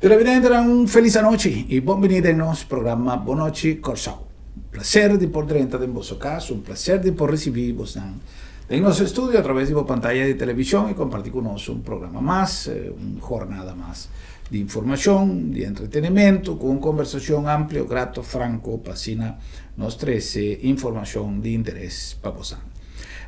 Televidentenan un felis anochi y bon bini den nos programa Bon Nochi Kòrsou. Un placer di por drenta den boso cas, un placer di por ricibi bosnan den nos estudio a traves di bo pantaya di television y comparti cu nos un programa mas, un jornada mas di informacion, di entretenimento, cu un conversacion amplio, grato, franco pa asina nos trece informacion di interes pa bosan.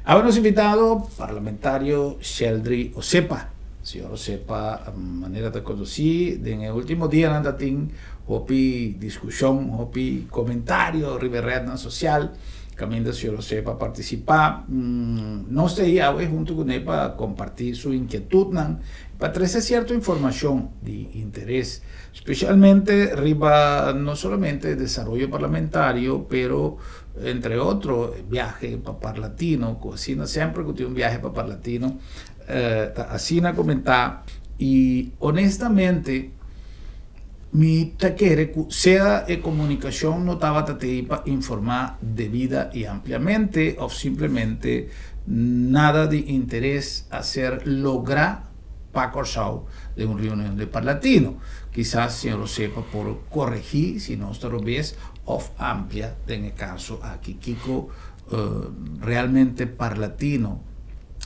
Awe nos invitado, parlamentario Sheldry Osepa. Señor Osepa, manera ta conoci, den e ultimo dianan ta tin hopi discusion, hopi comentario riba e rednan social caminda señor Osepa a participa. Nos ta ahi awe hunto cune pa comparti su inquietudnan, pa trece cierto informacion di interes, specialmente riba no solamente desaroyo parlamentario, pero entre otro e biahe pa Parlatino, cu asina semper cu tin un biahe pa Parlatino ta asina comenta y honestamente mi ta kere cu sea e comunicacion no tabata tey pa informa debida y ampliamente of simplemente nada di interes a ser logra pa Corsou den un reunion di Parlatino. Kisas señor Osepa por coregi si nos ta robes of amplia den e caso aki kico realmente Parlatino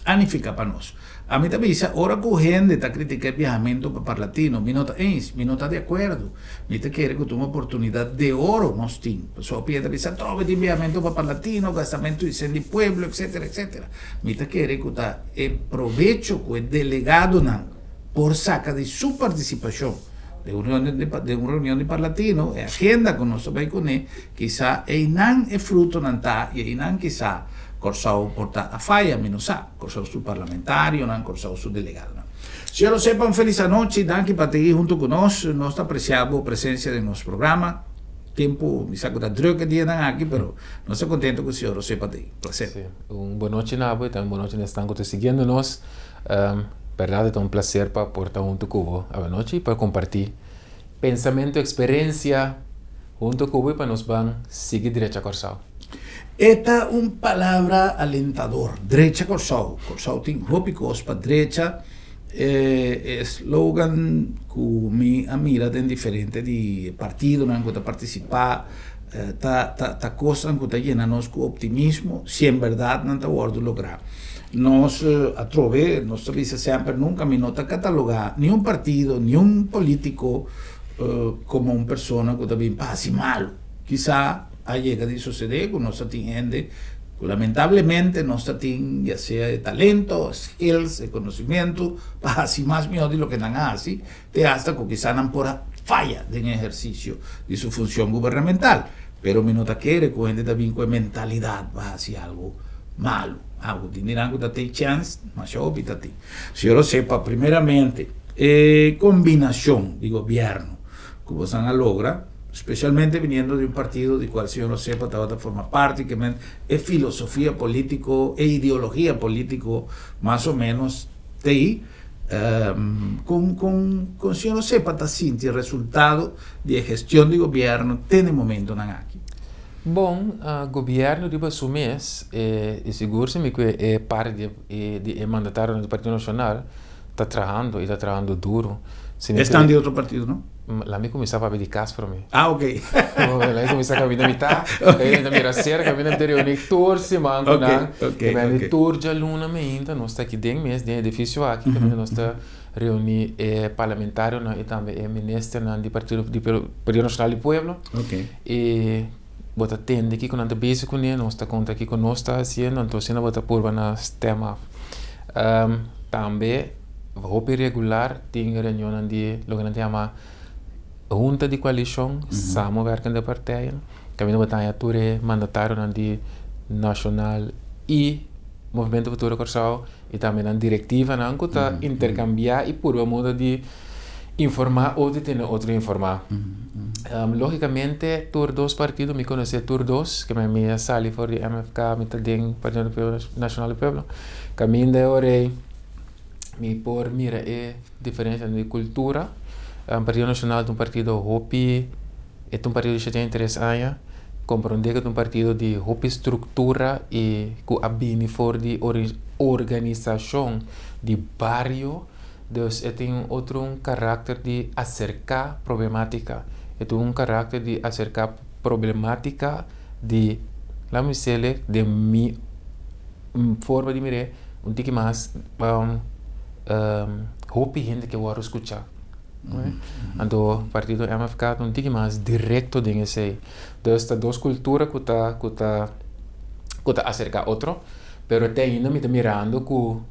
a nifica pa nos. Ami ta bisa ora cu hende ta critica e biahamento pa Parlatino mi no ta eens, mi no ta di acuerdo. Mi ta kere cu ta un oportunidad de oro nos tin. Pasobra hopi hende ta bisa trobe tin biahamento pa Parlatino, gastamento di cen di pueblo etcetera etcetera. Mi ta kere cu ta e probecho cu e delegadonan por saca di su participacion den un reunion di den un reunion di Parlatino, e agenda cu nos ta bay cune, kisa eynan e frutonan ta y eynan kisa Corsou por ta a faya, mi no sa. Corsou su parlamentarionan, Corsou su delegadonan. Señor Osepa un feliz anochi, danki pa ta ahi hunto cu nos, nos ta aprecia bo presencia den nos programa. Tempu, mi sa ku ta druk e dianan aki, pero nos ta kontento ku señor Osepa ta ei. Plaser. Sí, un bon nochi na abo i tambe bon nochi na esnan ku ta siguiendo nos. Bèrdat e ta un plaser pa por ta huntu ku bo awanochi pa kompartí pensamentu, eksperensia huntu ku bo i pa nos ban sigui drecha Kòrsou. E ta un palabra alentador, drecha Kòrsou. Kòrsou tin hopi kos pa drecha. E slogan ku mi a mira den diferente di e partidonan ku ta partisipá ta ta kosnan ku ta yena nos ku optimismo si en bèrdat nan ta wòrdu lográ. Nos atrobe nos ta bisa semper nunka mi no ta katalogá niun partido, niun polítiko komo un persona ku ta bin pa hasi malu. Kisa a yega di sosodé ku nos ta tin hende ku lamentablemente nos ta tin ya sea e talento, skills, e konosimiento pa hasi mas mihó di loke nan a hasi, te hasta ku kisa nan por a faya den e ehersisio di su funshon gubernamental. Pero mi no ta kere ku hende ta bin ku e mentalidat pa hasi algu malu. Algu tin di nan ku ta take chèns, masha hopi ta tin. Señor Osepa, primeramente e kombinashon di gobièrnu ku bosan a logra, Specialmente viniendo di un partido di cual señor Osepa tabata forma parti, ke men e filosofia politico, e ideologia politico mas o menos t'ei. Con con con señor Osepa ta sinti resultado di e gestion di gobierno te na e momentonan aki? Bon, gobierno riba su mes, e sigur si mi cu e parti di e mandatarionan di Partido Nacional ta trahando y ta trahando duro. Esnan di otro partido no? Laat mi kuminsá papia di kas promé. Ah, ok. Laat mi kuminsá kaminda mi ta. Mi ta mira serka, kaminda mi ta reuní tur siman ku nan. Ok, ok, ok. Tur djaluna meinta nos ta aki den mes, den edifisio aki, kaminda nos ta reuní e parlamentarionan i tambe e ministernan di partido, di Partido Nashonal di Pueblo. Ok. I bo ta tende kiko nan ta bezig kuné, nos ta konta kiko nos ta hasiendo, anto asina bo ta purba na stem af. Tambe. Hopi regular tin reunionnan di loke nan ta yama hunta di koalishon, samenwerkende partijen, kaminda bo ta haña tur e mandatarionan di nashonal i Movimento Futuro Kòrsou i tambe nan direktivanan ku ta interkambiá i purba moda di informá otro i tene otro informá. Lógikamente tur dos partido, mi konosé tur dos, ke mi a sali for di MFK, mi ta den Partido Nashonal di Pueblo, kaminda e ora ei. Mi por mira e diferencia di cultura. Partido Nacional ta un partido hopi, e ta un partido di 73 aña. Comprende cu ta un partido di hopi structura y cu a bini for di organisacion di bario. Dus e tin un otro un karakter di aserká problemátika. E tin un karakter di aserká problemátika di, laat mi sele, den mi forma di mir'é, un tiki mas hopi hende ke wòrdu skuchá. Anto partido MFK ta un tiki mas direkto den esei. Dus ta dos kultura ku ta ku ta ku ta aserká otro, pero te ainda mi ta mirando ku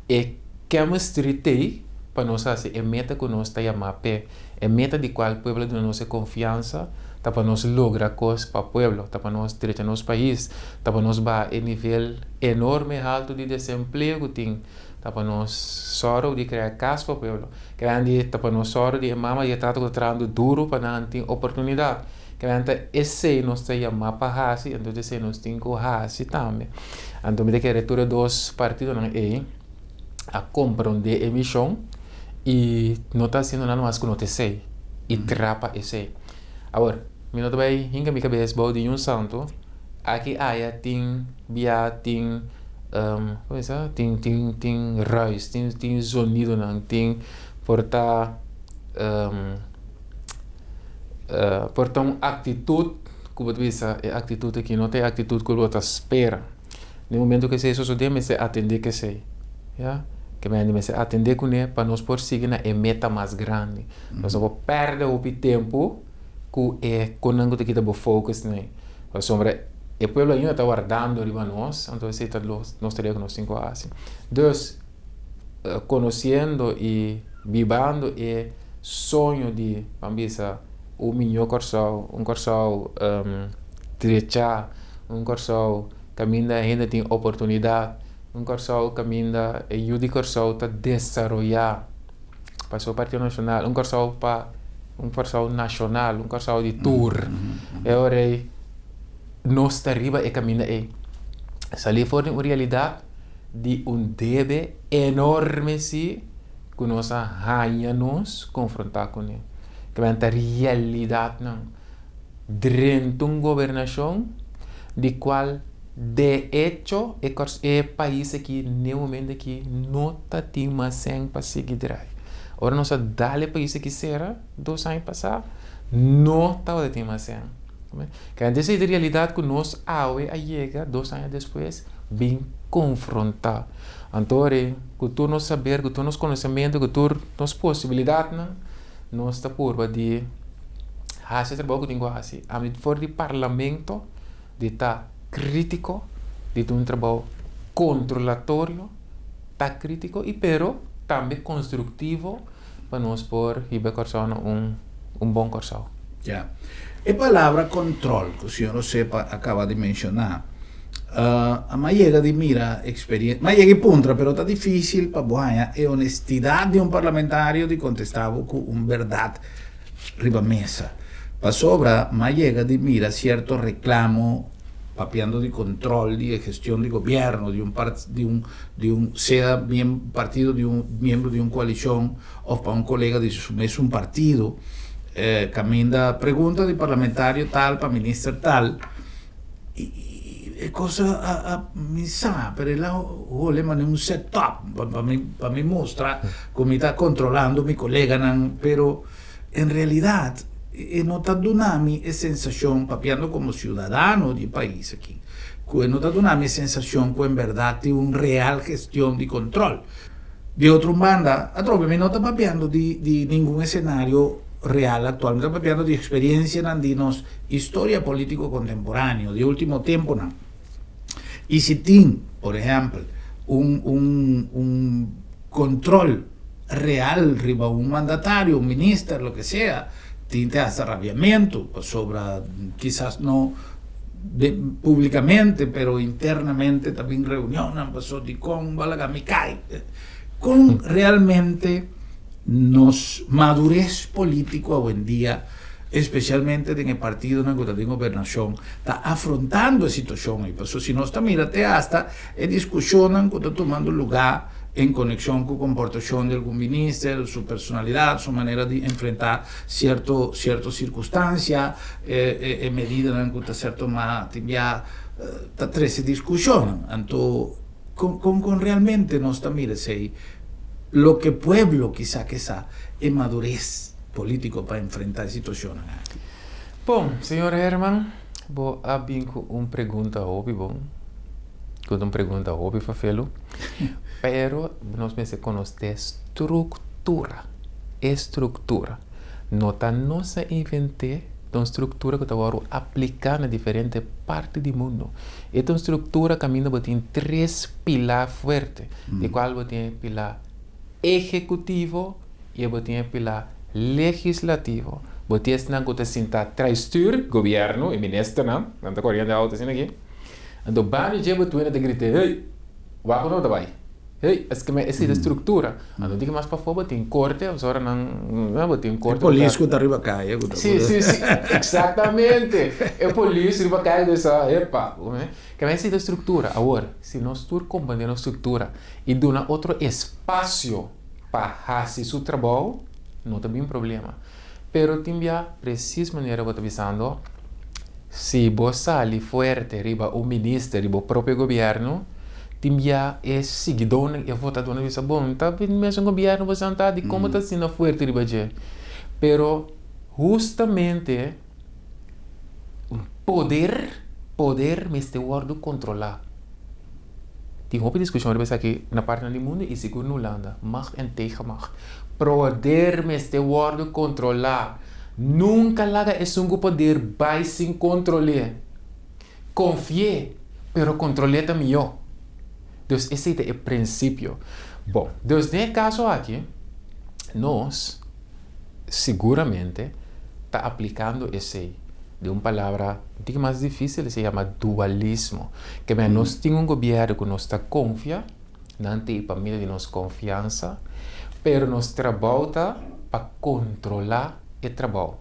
e chemistry t'ei pa nos hasi e meta ku nos ta yamá p'e. E meta di kual pueblo a duna nos e konfiansa ta pa nos logra kos pa pueblo, ta pa nos drecha nos pais, ta pa nos baha e nivel enorme haltu di desempleo ku tin, ta pa nos sòru di krea kas pa pueblo. Grandi ta pa nos sòru di e mama i e tata ku ta trahando duru pa nan tin oportunidat. Grandi ta esei nos ta yamá pa hasi, entonces esei nos tin ku hasi tambe. Anto mi ta kere tur e dos partidonan ei a komprondé e mishon i no ta hasiendo nada mas ku no ta esei i trapa esei. Awor, mi no ta bai hinka mi kabes bou di niun santu, aki aya tin bia tin como bisa tin tin tin ruis tin tin zonidonan tin por ta por ta un actitud ku bo ta bisa e actitud aki no ta e actitud ku bo ta spera. Den momento ku esei sosodé mester atendé ku esei ya ke mende mester atendé kuné pa nos por sigui na e meta mas grandi. Nos no por pèrdè hopi tempu ku e konan ku ta kita bo focus nei pasobra e pueblo ainda ta wardando riba nos anto esei ta nos tarea ku nos tin ku hasi. Dus konosiendo i bibando e soño di ban bisa un mihó Kòrsou, un Kòrsou drechá, un Kòrsou kaminda hende tin oportunidat, un Kòrsou kaminda e yu di Kòrsou ta desaroyá pa su Partido Nashonal, un Kòrsou pa un Kòrsou nashonal, un Kòrsou di tur. E ora ei nos ta riba e kaminda ei. Salí for di un realidat di un debe enorme sí ku nos a haña nos konfrontá kuné. Kiba ta realidatnan drenta un gobernashon di kual de echo e e pais aki n'e momento aki no ta tin mas sèn pa sigui drai. Ora nos a dal e pais aki sera dos aña pasá no tabata tin mas sèn. Kende esei ta e realidat ku nos awe a yega dos aña despues bin konfrontá. Anto ora ku tur nos saber, ku tur nos konosementu, ku tur nos posibilidatnan nos ta purba di hasi e trabou ku tin ku hasi. Ami for di parlamento di ta krítiko, di ta un trabou kontrolatorio, ta krítiko i pero tambe konstruktivo pa nos por hiba e Kòrsou na un un bon Kòrsou. Ya. E palabra control cu señor Osepa a caba di menciona, a m'a yega di mira experien, m'a yega di puntra, pero ta dificil pa bo haña e honestidad di un parlamentario di contesta bo cu un berdad riba mesa. Pasobra m'a yega di mira cierto reclamo papiando di control di e gestion di gobierno di un di un di un sea partido di un miembro di un coalicion of pa un colega di su mesun partido caminda pregunta di parlamentario tal pa minister tal y e cosa a mi sa pero el a hole mane un set up pa mi pa mi mustra cu mi ta controlando mi coleganan pero en realidad e no ta duna mi e sensacion papiando como ciudadano di e pais aki cu e no ta duna mi e sensacion cu en berdad tin un real gestion di control. Di otro un banda, atrobe mi no ta papiando di di ningun escenario real actual, mi ta papiando di experiencianan di nos historia politico contemporaneo, di ultimo temponan. Y si tin, por ehempel, un un un control real riba un mandatario, un minister, loke sea, tin te hasta rabiamento, pasobra kisas no de publicamente pero internamente ta bin reunionnan paso dikon bo a laga mi kai. Kon realmente nos madures politico awendia especialmente den e partidonan ku ta den gobernacion ta afrontando e situacion ei paso si nos ta mira te hasta e discusionnan ku ta tumando luga en conexion ku comportacion di algun minister, su personalidad, su manera di enfrenta cierto cierto circunstancia, e e medidanan ku ta ser toma tin bia ta trece discusionnan. Anto con con con realmente nos ta mira esey? Loke pueblo kisa ke sa e madures polítiko pa enfrentá e situashonnan aki. Bon, señor Herman, bo a bin ku un pregunta hopi bon, ku ta un pregunta hopi fafelu, pero nos mester konosé struktura, e struktura. No ta nos a invent'é, ta un struktura ku ta wòrdu apliká na diferente parti di mundu. E ta un struktura kaminda bo tin tres pilar fuerte, di kual bo tin e pilar ehekutivo i bo tin e pilar legislativo. Bo tin esnan ku ta sinta tras stuur, gobièrnu, e ministernan, nan ta koriendo e outo asina aki. Anto banda dje bo tuena ta grita, Hey, wak ku no ta bai? Hey, es ke esei ta struktura. Anto di ke mas pafó bo tin korte, ora nan, bo tin korte. E polis ku ta riba kaya ku ta. Si, si, si, eksaktamente. E polis riba kaya ku ta bisa, epa. Ke men esei ta struktura. Awor, si nos tur komprende nos struktura i duna otro espasio pa hasi su trabou, no ta bin problema. Pero tin bia presis manera bo ta bisando, si bo sali fuerte riba un minister di bo propio gobierno, tin bia e siguidónan, e votadónan bisa, bon, ta bin mesun gobierno bo santa, dikon bo ta asina fuerte riba dje? Pero hustamente poder, poder mester wòrdu kontrolá. Tin hopi diskushon riba esaki na partinan di mundu i sigur na Hulanda, macht en tegenmacht. Poder mester wòrdu kontrolá. Nunka laga esun ku poder bai sin kontrol'é. Konfi'é, pero kontrol'é ta mihó. Dus esei ta e prinsipio. Bon, dus den e kaso aki, nos siguramente ta aplikando esei. Den un palabra un tiki mas difícil se yama dualismo. Ke men nos tin un gobierno ku nos ta konfia, nan tin pa medio di nos konfiansa, pero nos trabou ta pa kontrolá e trabou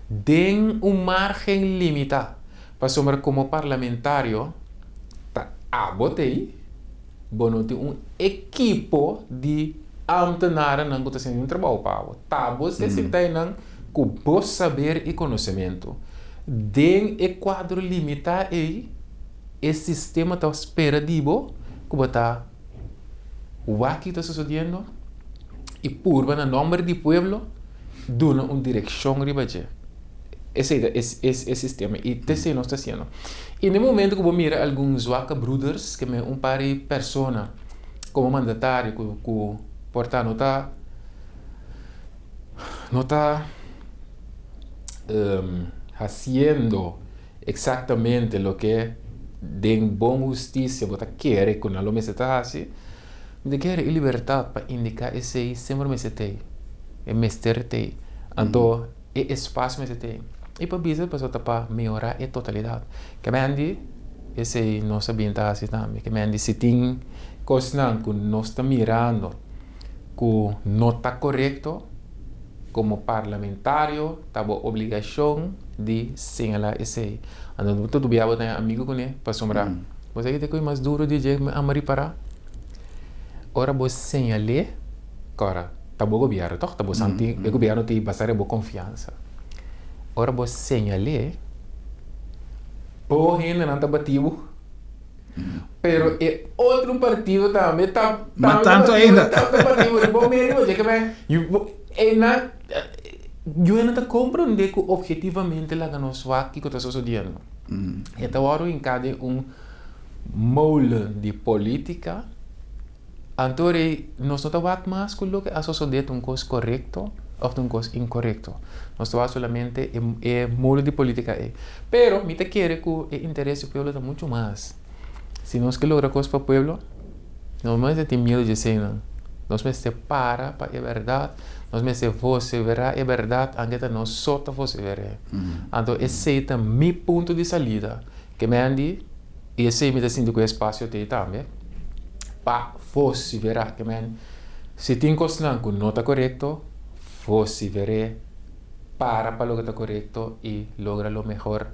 den un margen limitá. Pasobra komo parlamentario ta abo t'ei, bo no tin un ekipo di ambtenarennan ku ta hasiendo un trabou pa abo. Ta bo ta sinta einan ku bo saber i konosementu. Den e kuadro limitá ei, e sistema ta spera di bo ku bo ta wak ki ta sosodiendo i purba na nòmber di pueblo duna un direkshon riba dje. Esei ta e sistema i ta esei nos ta hasiendo. I na e momento ku bo mira algun zwake broeders, ke men un par di persona komo mandatario ku ku por ta no ta no ta hasiendo eksaktamente loke den bon hustisia bo ta kere ku nan lo mester ta hasi, mi ta kere e libertat pa indiká esei semper mester t'ei, e mester t'ei. Anto e espasio mester t'ei. I pa bisa pasobra ta pa mehorá e totalidat. Ke mendi esei nos a bin ta hasi tambe. Ke mendi si tin kosnan ku nos ta mirando ku no ta korekto, komo parlamentario ta bo obligashon di señalá esei. Anto bo ta dubia bo ta haña amigu kuné pasobra bo sa kiko ta mas duru di dje mi ama ripará? Ora bo señal'é, kòrda ta bo gobièrnu tòg, ta bo santi e gobièrnu ta basá riba bo konfiansa. Ora bo señal'é, bo hendenan ta bati bo. Pero e otro partido tambe ta Ma tanto ainda. Tanto partido riba bo medio dje ke men e nan yu nan ta comprende ku objetivamente laga nos wak kiko ta sosodiendo. E ta wòrdu hinká den un molen di politica. Anto rei nos no ta wak mas ku loke a sosodé ta un kos korekto òf ta un kos inkorekto. Nos ta wak solamente e e modo di politika ei. Pero mi ta kere ku e interes di pueblo ta muchu mas. Si nos ke logra kos pa pueblo, nos no mester tin miedu di eseinan. Nos mester para pa e bèrdat, nos mester voseverá e bèrdat anke ta nos so ta vosever'é. Anto esei ta mi punto di salida. Ke men di. I esei mi ta sinti ku e espasio t'ei tambe pa vosiferá. Ke men, si tin kosnan ku no ta korekto, vosifer'é, para pa loke ta korekto i logra lo mehor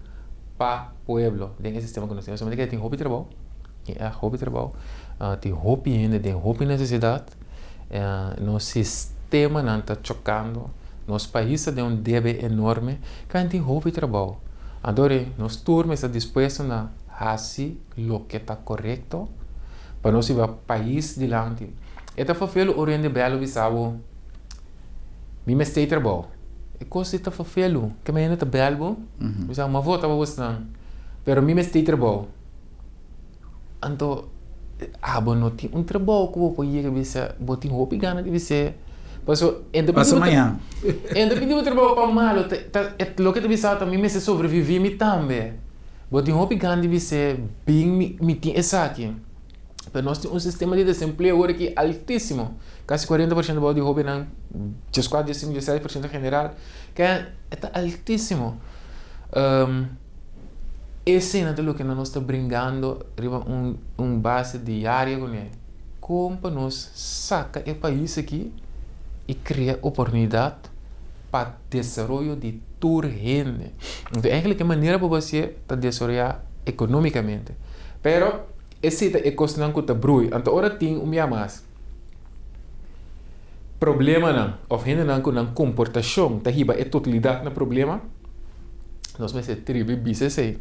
pa pueblo den e sistema ku nos tin. Pasobra tin hopi trabou, tin ègt hopi trabou, tin hopi hende den hopi nesesidat, nos sistemanan ta chokando, nos pais ta den un debe enorme, ke men tin hopi trabou. Anto nos tur mester dispuesto na hasi loke ta korekto pa nos hiba pais dilanti. E ta ferfelu ora hende bel bisa bo, Mi mester trabou. E kos ei ta ferfelu. Keme hende ta bel bo, bisa bo, m'a vota pa bosnan, pero mi mester trabou. Anto, abo no tin un trabou ku bo por yega bisa, bo tin hopi gana di bis'é. Paso, e ta Pasa mañan. E ta pidi bo trabou pa malo, ta, ta, loke ta bisa ta mi mester sobreviví mi tambe. Bo tin hopi gana di bis'é, bin mi, mi tin esaki. Pero nos tin un sistema di desempleo awor aki altísimo. Kasi 40% bou di hóbennan, 14, 15, 16% general, ke e ta altísimo. Esei ta loke nos ta bringando riba un base diario kuné. Kon pa nos saka e pais aki i krea oportunidat pa desaroyo di tur hende. Entonces eigenlijk e manera pa bo hasié ta desaroyá ekonómikamente. Pero Esei ta e kosnan ku ta brui. Anto ora tin un bia mas problemanan òf hendenan ku nan komportashon ta hiba e totalidat na problema, nos mester tribi bisa esei.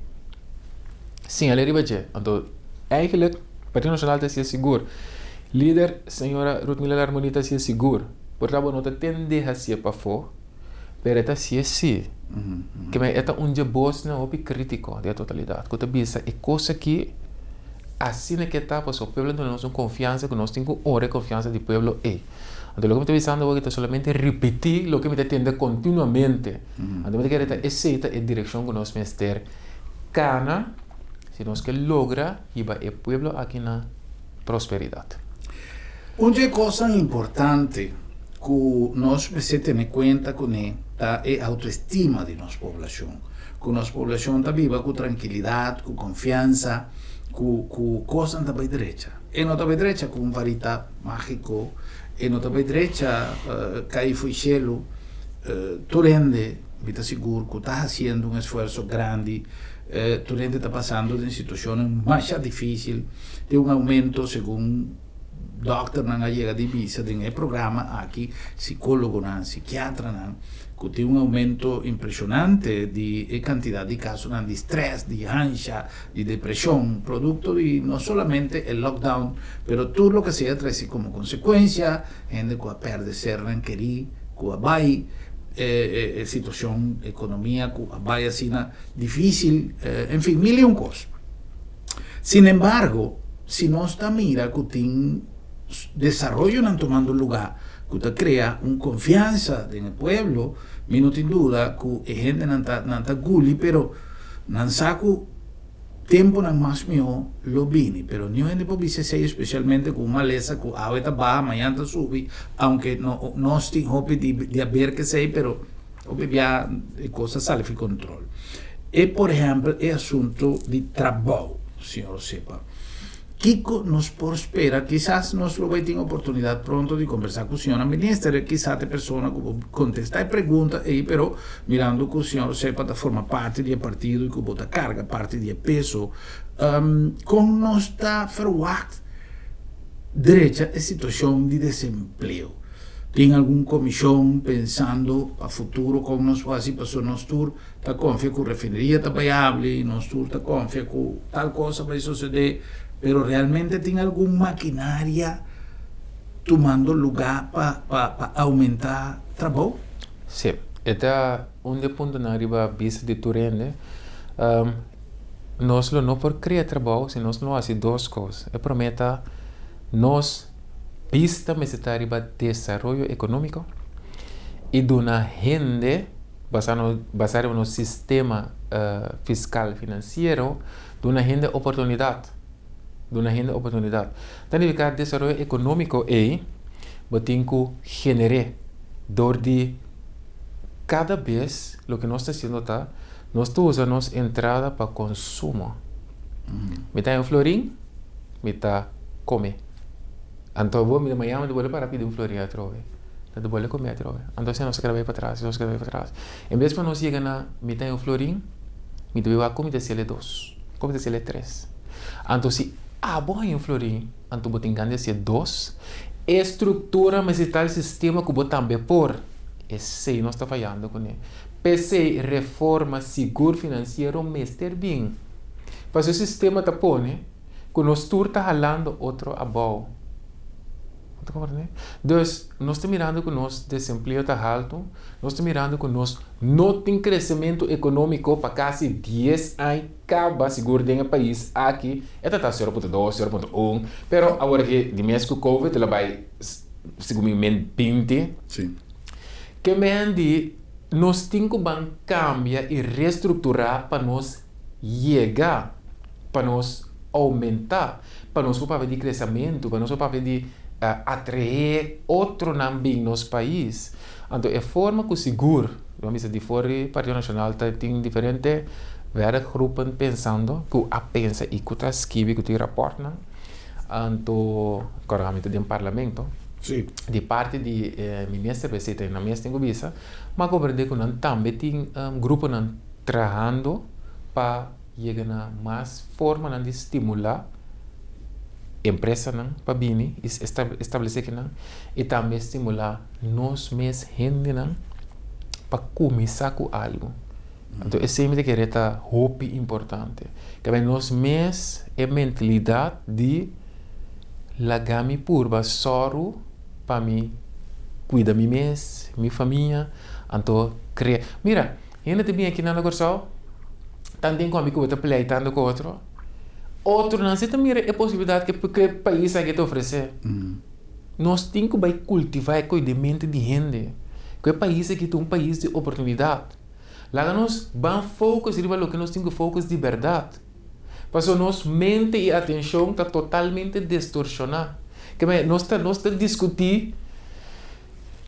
Siñal'é riba dje. Anto eigentlik Partido Nashonal ta hasié sigur. Lider señora Ruthmila Larmonie ta hasié sigur. Por ta bo no ta tende hasié pafó, pero e ta hasié sí. Keme e ta un dje bosnan hopi kritiko di e totalidat ku ta bisa e kos aki asina ke ta pasobra pueblo a duna nos un konfiansa ku nos tin ku ora e konfiansa di pueblo ei. Anto loke mi ta bisando awor ta solamente ripití loke mi ta tende kontinuamente. Anto mi ta kere ta esei ta e direkshon ku nos mester kana si nos ke logra hiba e pueblo aki na prosperidat. Un dje kosnan importante ku nos mester tene kuenta kuné ta e autoestima di nos poblashon. Ku nos poblashon ta biba ku trankilidat, ku konfiansa, ku ku kosnan ta bai drecha. E no ta bai drecha ku un varita mágiko, e no ta bai drecha kai fo'i shelu. Tur hende, mi ta sigur, ku ta hasiendo un esfuerso grandi, tur hende ta pasando den situashonnan masha difísil. Tin un aumento segun dòkternan a yega di bisa den e programa aki, sikólogonan, sikiatranan, ku tin un aumento impreshonante di e kantidat di kasonan di strès, di hansha, di depreshon, produkto di no solamente e lockdown, pero tur loke esei a trese komo konsekuensia, hende ku a pèrdè sernan kerí, ku a bai, e situashon, ekonomia ku a bai asina difísil, en fin, mil i un kos. Sin embargo, si nos ta mira ku tin desaroyonan tumando lugá ku ta krea un konfiansa den e pueblo, mi no tin duda ku e hendenan ta nan ta guli, pero nan sa ku tempunan mas mihó lo bini. Pero niun hende por bisa esei, espesialmente ku un malesa ku awe ta baha, mañan ta subi, aunke no nos tin hopi di di haber ku esei, pero hopi bia e kos a sali fi kontrol. E por ehèmpel e asuntu di trabou, señor Sepa. Kiko nos por spera? Kisas nos lo bai tin oportunidat pronto di kombersá ku señora minister, e kisas ta e persona ku por kontestá e pregunta ei, pero mirando ku señor Sepa ta forma parti di e partido i ku bo ta karga parti di e peso, kon nos ta ferwagt drecha e situashon di desempleo? Tin algun komishon pensando pa futuro kon nos por hasi pasobra nos tur ta konfia ku refineria ta bai habli, nos tur ta konfia ku tal kos a bai sosodé, pero realmente tin algun makinaria tumando lugá pa pa pa oumentá trabou? Sí, e ta un di e puntonan riba bista di tur hende. Nos lo no por krea trabou si nos no hasi dos kos. E promé ta nos bista mester ta riba desaroyo ekonómiko i duna hende. Basá no basá riba nos sistema fiskal finansiero duna hende oportunidat duna hende oportunidat ta nifiká desaroyo ekonómiko ei bo tin ku gener'é dor di kada bes loke nos ta hasiendo ta nos ta usa nos entrada pa konsumo mi ta haña un florin mi ta kome anto awor mi ta mañana mi ta bolbe para pidi un florin atrobe. Ta ta bole comé atrobe. Anto asina nos a keda bay patras, nos a keda bay patras. En bes pa nos yega na mitad di un florin, mi ta bay wak con mi ta haciel e dos, con mi ta haciel e tres. Anto si abo haña un florin, anto bo tin gana di hacié dos. E structura mester ta el sistema cu bo tambe por. Esey nos ta fayando cune. P'esey reforma sigur financiero mester bin. Pasobra e sistema ta pone cu nos tur ta halando otro abao. Ta comprende? Dus, nos ta mirando ku nos desempleo ta haltu, nos ta mirando ku nos no tin kresementu ekonómiko pa kasi 10 aña kaba, sigur den e pais aki, e ta ta 0.2, 0.1, pero awor aki di mes ku Covid el a bai segun mi men 20. Ke men di nos tin ku ban kambia i restrukturá pa nos yega, pa nos oumentá, pa nos por papia di kresementu, pa nos por papia di atraé otronan bin nos pais. Anto e forma ku sigur, lo a bisa di for di Partido Nashonal ta tin diferente werkgroepen pensando ku a pensa i ku ta skibi ku tin rapòrtnan. Anto kòrda mi ta den parlamento. Di parti di e minister p'esei ta nan mes tin ku bisa, ma komprendé ku nan tambe tin gruponan trahando pa yega na mas formanan di stimulá empresanan pa bini i establesé kinan i tambe stimulá nos mes hendenan pa kuminsá ku algu. Anto esei mi ta kere ta hopi importante. Kaba nos mes e mentalidat di laga mi purba sòru pa mi kuida mi mes, mi famia, anto krea. Mira, hende ta bini akinan na Kòrsou, tanten ku ami ku bo ta pleitando ku otro, otronan si ta mira e posibilidat ku e pais aki ta ofresé. Nos tin ku bai kultivá e koidemente di hende ku e pais aki ta un pais di oportunidat. Laga nos ban focus riba loke nos tin ku focus di bèrdat. Pasobra nos mente i atenshon ta totalmente destorshoná. Ke manera nos ta nos ta diskutí,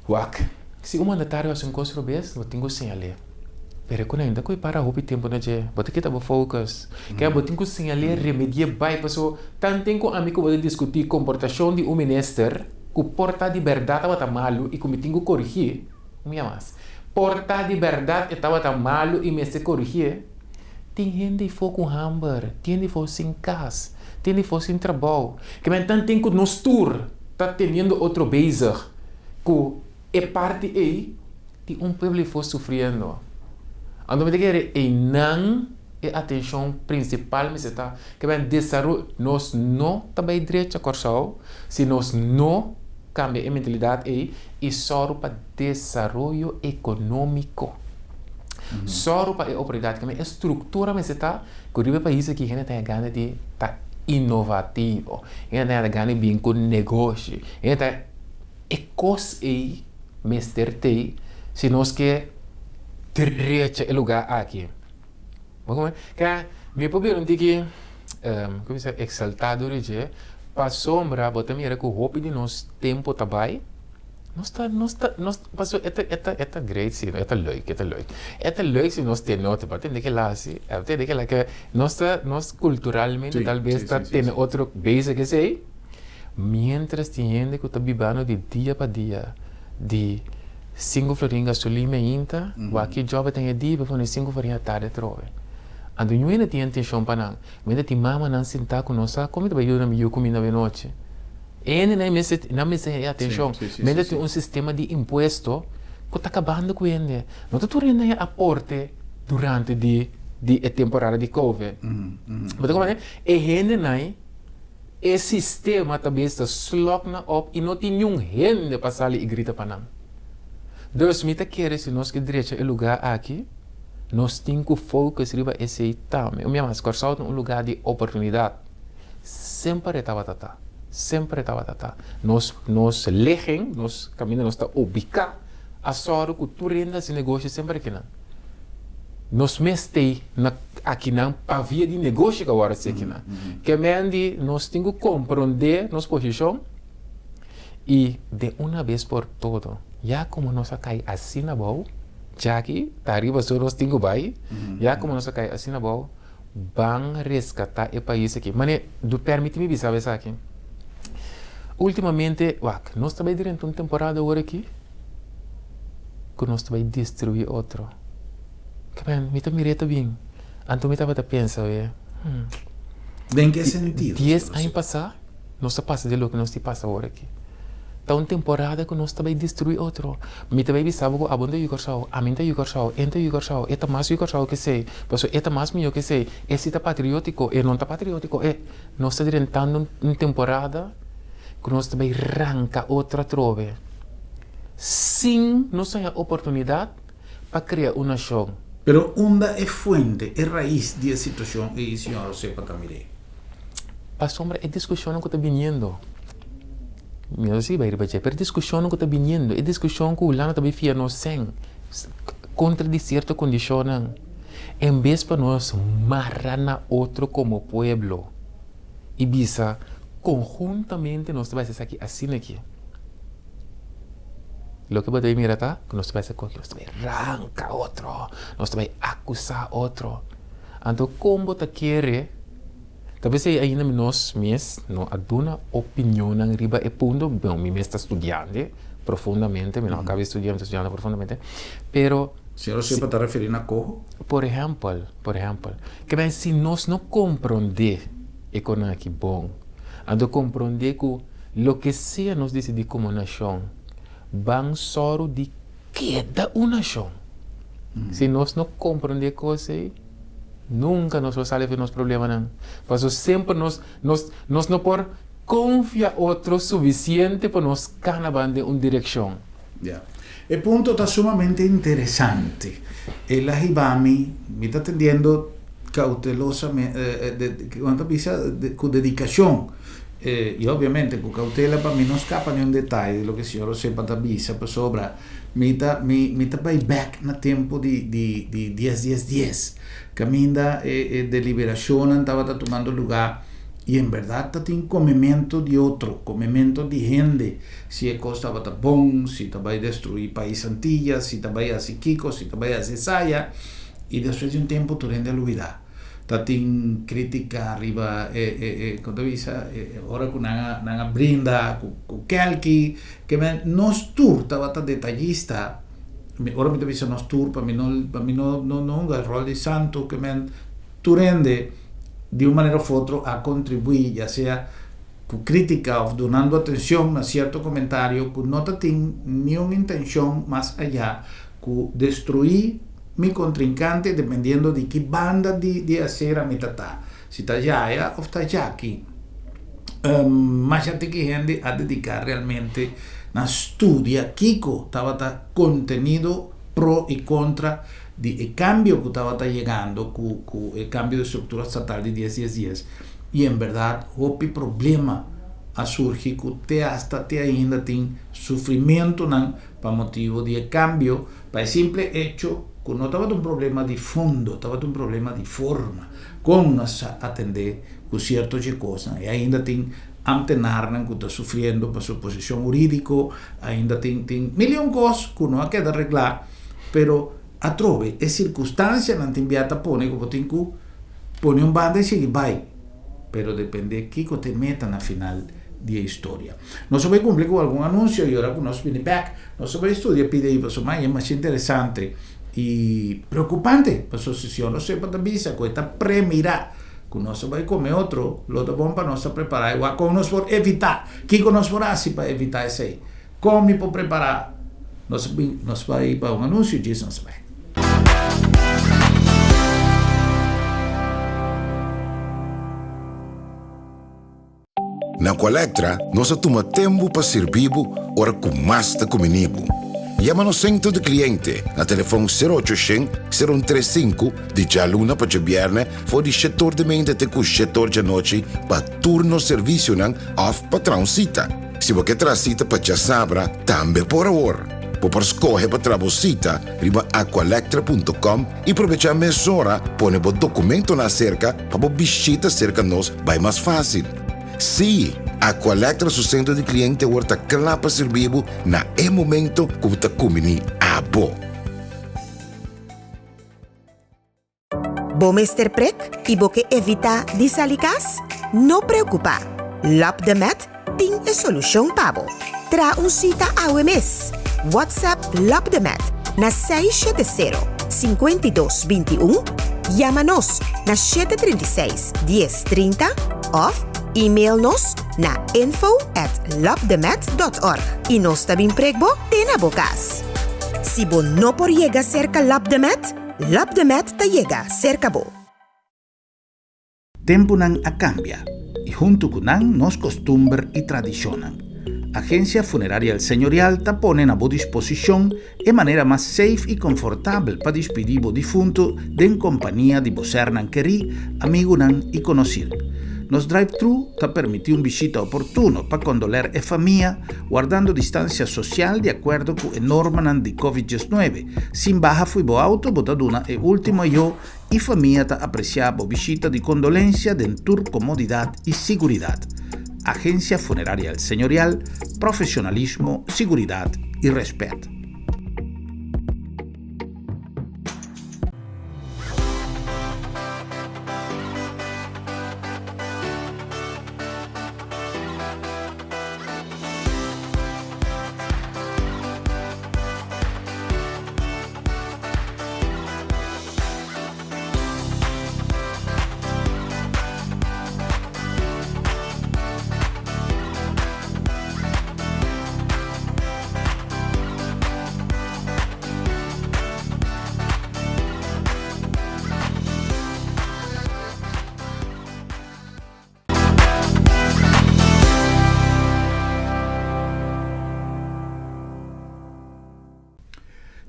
wak, si un mandatario hasi un kos robes, bo tin ku señal'é. Pero ku nan ta koe para hopi tempu na dje, bo ta kita bo focus. Ke bo tin ku señal'é, remedi'é bai. Pasobra tanten ku ami ku bo ta diskutí komportashon di un minister ku por ta di bèrdat tabata malu i ku mi tin ku korigí, Un bia mas. Por ta di bèrdat e tabata malu i mester korigié? Tin hende ifó ku hamber, tin hende ifó sin kas, tin hende ifó sin trabou. Ke men tan tin ku nos tur ta teniendo otro bezig ku e parti ei, tin un pueblo ifó sufriendo. Anto mi ta kere einan e atenshon prinsipal mester ta. Ke men desaroyo, nos no ta bai drecha Kòrsou si nos no kambia e mentalidat ei i sòru pa desaroyo ekonómiko. Sòru pa e oportunidat kambia. E struktura mester ta ku riba e pais aki hende ta haña gana di ta inovativo, hende ta haña gana di bin ku negoshi, hende ta e kos ei mester t'ei si nos ke drecha e lugá aki. Bo komo ke mi por bira un tiki komo bisa eksaltá dor di dje pasobra bo ta mira ku hopi di nos tempu ta bai nos ta nos ta nos pasobra e ta e ta e ta great si e ta leuk e ta leuk e ta leuk si nos tene otro bo a tende kila si a tende kila ke nos ta nos kulturalmente tal bes ta tene otro bezig esei mientras tin hende ku ta bibando di dia pa dia di Sinku florin gasolin mi ainta, wak ki job a ten e dia pa pone sinku florin atardi atrobe. Anto ñu hende tin atenshon pa nan. Mende tin mamanan sintá ku no sa kon mi ta bai yuda mi yu kuminda awe nochi. E hendenan mester, nan mester e atenshon. Mende tin un sistema di impuesto ku ta kabando ku hende. No ta tur hende a aporte durante di di e temporada di covid. Bo ta komprende? E hendenan. E sistema ta bes ta slòk nan op i no tin niun hende pa sali i grita pa nan. Dus mi ta kere si nos ke drecha e lugá aki, nos tin ku focus riba esei tambe. Un bia mas, Kòrsou ta un lugá di oportunidat. Semper e tabata ta. Semper e tabata ta. Nos nos ligging, nos kaminda nos ta ubiká, a sòru ku tur hende hasi negoshi semper akinan. Nos mes tei na akinan pa via di negoshi ku a wòrdu hasi akinan. Ke men di nos tin ku komprondé nos posishon i de una bes por todo, ya komo nos a kai asina abou, djaki ta ariba so nos tin ku bai, ya komo nos a kai asina abou, ban reskatá e pais aki. Mane, pèrmití mi bisa bo esaki, ultimamente, wak, nos ta bai drenta un temporada awor aki, ku nos ta bai destruí otro. Kmen, mi ta mir'é ta bin. Anto mi tabata pensa we, hmm. Den ke sentido? 10 aña pasá, nos a pasa di loke nos tin pasa awor aki. Ta un temporada ku nos ta bai destruí otro. Mi ta bai bisa bo ku abo no ta yu Kòrsou, ami no ta yu Kòrsou, e no ta yu Kòrsou, e ta mas yu Kòrsou ke esei, pasobra e ta mas mihó ke esei, e si ta patriótiko, e no ta patriótiko, e. Nos ta drentando un temporada. Ku nos ta bai ranka otro atrobe sin nos haña oportunidat pa krea un nashon. Pero unda e fuente, e rais di e situashon ei, señor Osepa ta mir'é? Pasobra e diskushonnan ku ta biniendo, mi no ta sigui bai riba dje, pero e diskushonnan ku ta biniendo, e diskushon ku Hulanda ta bai fia nos sèn kontra di sierto kondishonnan, en bes pa nos mara na otro komo pueblo i bisa konhuntamente nos ta bai hasi esaki asina aki. Loke bo debe mira ta ku nos ta bai hasi koki, nos ta bai ranka otro, nos ta bai akusá otro. Anto kon bo ta kere? Ta p'esei ainda mi nos mes no a duna opinionnan riba e punto, bon mi mes ta studiante profundamente, mi no a kaba di studia, mi ta studiando profundamente, pero. Señor Osepa ta referí na koho? Por ehèmpel, por ehèmpel, ke men si nos no komprondé e konan aki bon, anto komprondé ku loke sea nos disidí komo nashon, ban sòru di keda un nashon. Si nos no komprondé kos ei, nunka nos lo sali for nos problemanan. Pasobra semper nos nos nos no por konfia otro sufisiente pa nos kana ban den un direkshon. Ya. E punto ta sumamente interesante. El a hiba mi, mi ta atendiendo cautelosamente, cu ta bisa, cu dedicacion y obviamente cu cautela pa mi no scapa ni un detaye di loke señor Osepa ta bisa pasobra mi ta mi mi ta bay bek na tempo di di di dies dies dies caminda e e deliberacionnan tabata tumando lugar y en berdad ta tin comemento di otro, comemento di hende. Si e kos tabata bon, si ta bai destruí pais Antillas, si ta bai hasi kiko, si ta bai hasi esaya, i despues di un tempu tur hende a lubidá. Ta tin krítika riba e, e, e, kon ta bisa, e, e ora ku nan a, nan a brinda ku, ku kèlki, ke men, nos tur tabata detayista, mi, ora mi ta bisa nos tur, pa mi no, pa mi no, no, no hunga e ròl di santu, ke men, tur hende di un manera òf otro a kontribuí, ya sea ku krítika òf dunando atenshon na sierto komentario ku no ta tin niun intenshon mas ayá ku destruí mi kontrinkante dependiendo di ki banda di di asera mi ta ta, si ta yaya òf ta yaki. Masha tiki hende a dediká realmente na studia kiko tabata kontenido pro i kontra di e kambio ku tabata yegando ku ku e kambio di struktura statal di dies dies dies. I en bèrdat hopi problema a surgi ku te asta te ainda tin sufrimentunan pa motibu di e kambio, pa e simple echo ku no tabata un problema di fondo, tabata un problema di forma, kon nos a atendé ku sierto dje kosnan. I ainda tin amtenarnan ku ta sufriendo pa su posishon hurídiko, ainda tin tin milion kos ku no a keda reglá, pero atrobe e sirkunstansianan tin bia ta pone ku bo tin ku Pone un banda y sigui bay, pero depende kico t'e meta na final di e historia. Nos a bay cumpli cu algun anuncio y ora cu nos bini bek, nos a bay studia pida y pasobra e masha interesante y preocupante, pasobra si Señor nos sepa ta bisa cu e ta premira cu nos a bay come otro, lo ta bon pa nos ta prepara y wak con nos por evita, kico nos por haci pa evita esey. Kon mi por prepará? Nos nos bai pa un anuncio djis nos bai. Na Aqualectra nos a tuma tempu pa sirbi bo ora ku mas ta kumini bo. Yama nos sentro di kliente na telefon sero ocho shen, sero un tres sinku di djaluna pa djabièrnè for di shetor di meinta te ku shetor djanochi pa tur nos servisionan òf pa traha un sita. Si bo ke traha sita pa djasabra, tambe por awor. Bo por skohe pa traha bo sita riba aqualectra punto com i probechá mesora pone bo dokumentonan aserka pa bo bishita serka nos bai mas fásil. Sí, Aqualectra su sentro di kliente awor ta kla pa sirbi bo na e momento ku bo ta kumbiní abo. Bo mester prek i bo ke evitá di sali kas? No preokupá! Lab de Med tin e solushon pa bo. Traha un sita awe mes! WhatsApp Lab de Med na 670 52 21, yama nos na 736 10 30 òf email nos na info at labdemed.org i nos ta bin prek bo te na bo kas. Si bo no por yega serka Lab de Med, Lab de Med ta yega serka bo. Tempunan a kambia. I huntu ku nan nos kostumber i tradishonnan. Agensia Funeraria El Señorial ta pone na bo disposishon e manera mas safe i konfortabel pa dispidí bo difuntu den kompania di bo sernan kerí, amigunan i konosir. Nos drive-thru ta permití un bishita oportuno pa kondoler e famia, wardando distansia sosial di akuerdo ku e normanan di Covid 19. Sin baha fui bo auto bo ta duna e último ayó i famia ta apresiá bo bishita di kondolensia den tur komodidat i siguridat. Agensia Funeraria El Señorial, profesionalismo, siguridat i rèspèt.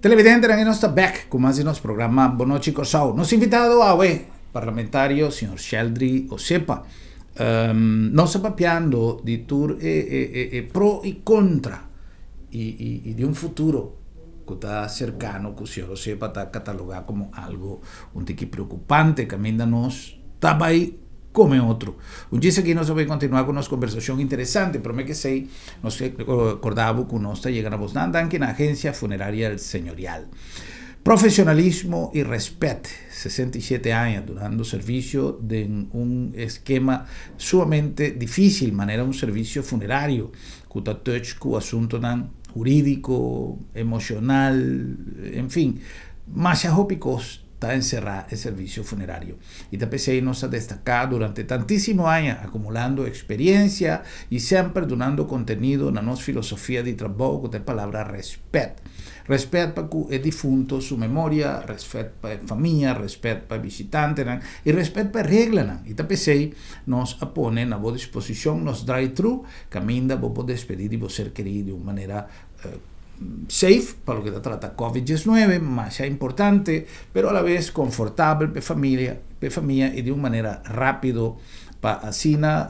Televidentenan y nos ta bek cu mas di nos programa Bon Nochi Corsou. Nos invitado awe, parlamentario señor Sheldry Osepa. Um, nos ta papiando di tur e, e, e, e pro y contra y, y, y di un futuro cu ta cercano cu señor Osepa ta cataloga como algo un tiki preocupante caminda nos ta bay come otro. Un djis aki nos a bay continua cu nos conversacion interesante, prome que esey nos ke corda bo cu nos ta yega na bosnan danki na Agencia Funeraria El Señorial. Profesionalismo y respet, 67 aña dunando servicio den un eskema sumamente dificil manera un servicio funerario cu ta touch cu asuntonan huridico, emocional, en fin, masha hopi cos ta encerra e servicio funerario. Y ta p'esey nos a destaca durante tantisimo aña, acumulando experiencia y semper dunando contenido na nos filosofia di trabou cu ta e palabra respet. Respet pa cu e difunto su memoria, respet pa e famia, respet pa e bishitantenan y respet pa e reglanan. Y ta p'esey nos a pone na bo disposicion nos drive-thru caminda bo por despedi di bo ser keri di un manera safe pa loke ta trata Covid 19, masha importante, pero a la vez confortabel p'e familia, p'e famia y di un manera rapido pa asina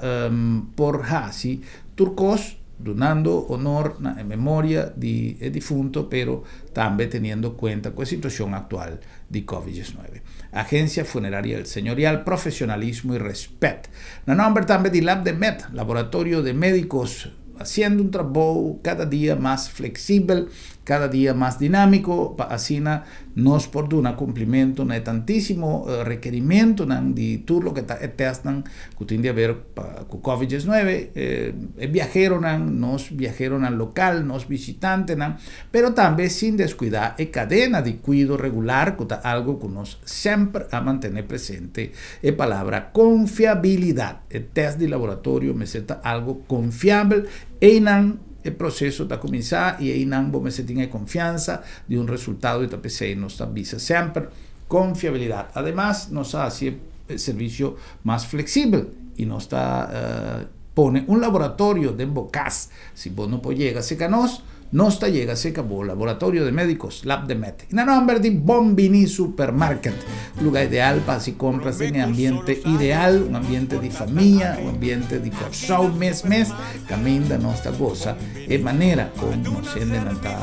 por haci tur cos dunando honor na e memoria di e difunto pero tambe teniendo cuenta cu e situacion actual di Covid 19. Agencia Funeraria El Señorial, profesionalismo y respet. Na nomber tambe di Lab de Med, Laboratorio de Medicos, Haciendo un trabou cada dia mas flexibel, cada dia mas dinámico, pa asina nos por duna cumplimento na e tantísimo requerimentonan di tur loke ta e testnan cu tin di haber pa cu Covid 19, e biaheronan, nos biaheronan local, nos bishitantenan, pero tambe sin descuida e cadena di cuido regular cu ta algo cu nos semper a mantene presente, e palabra confiabilidad. E test di laboratorio mester ta algo confiabel, eynan e proceso ta cuminsa y eynan bo mester tin e confiansa di un resultado y ta pesey nos ta bisa semper confiabilidad. Ademas nos a haci e servicio mas flexibel y nos ta pone un laboratorio den bo cas. Si bo no por yega cerca nos, nos ta yega cerca bo Laboratorio de Médicos, Lab de Med. Y na nomber di Bon Bini Supermarket, lugar ideal pa haci compras den e ambiente ideal, un ambiente di famia, un ambiente di Corsou mes mes, caminda nos ta goza e manera con nos hendenan ta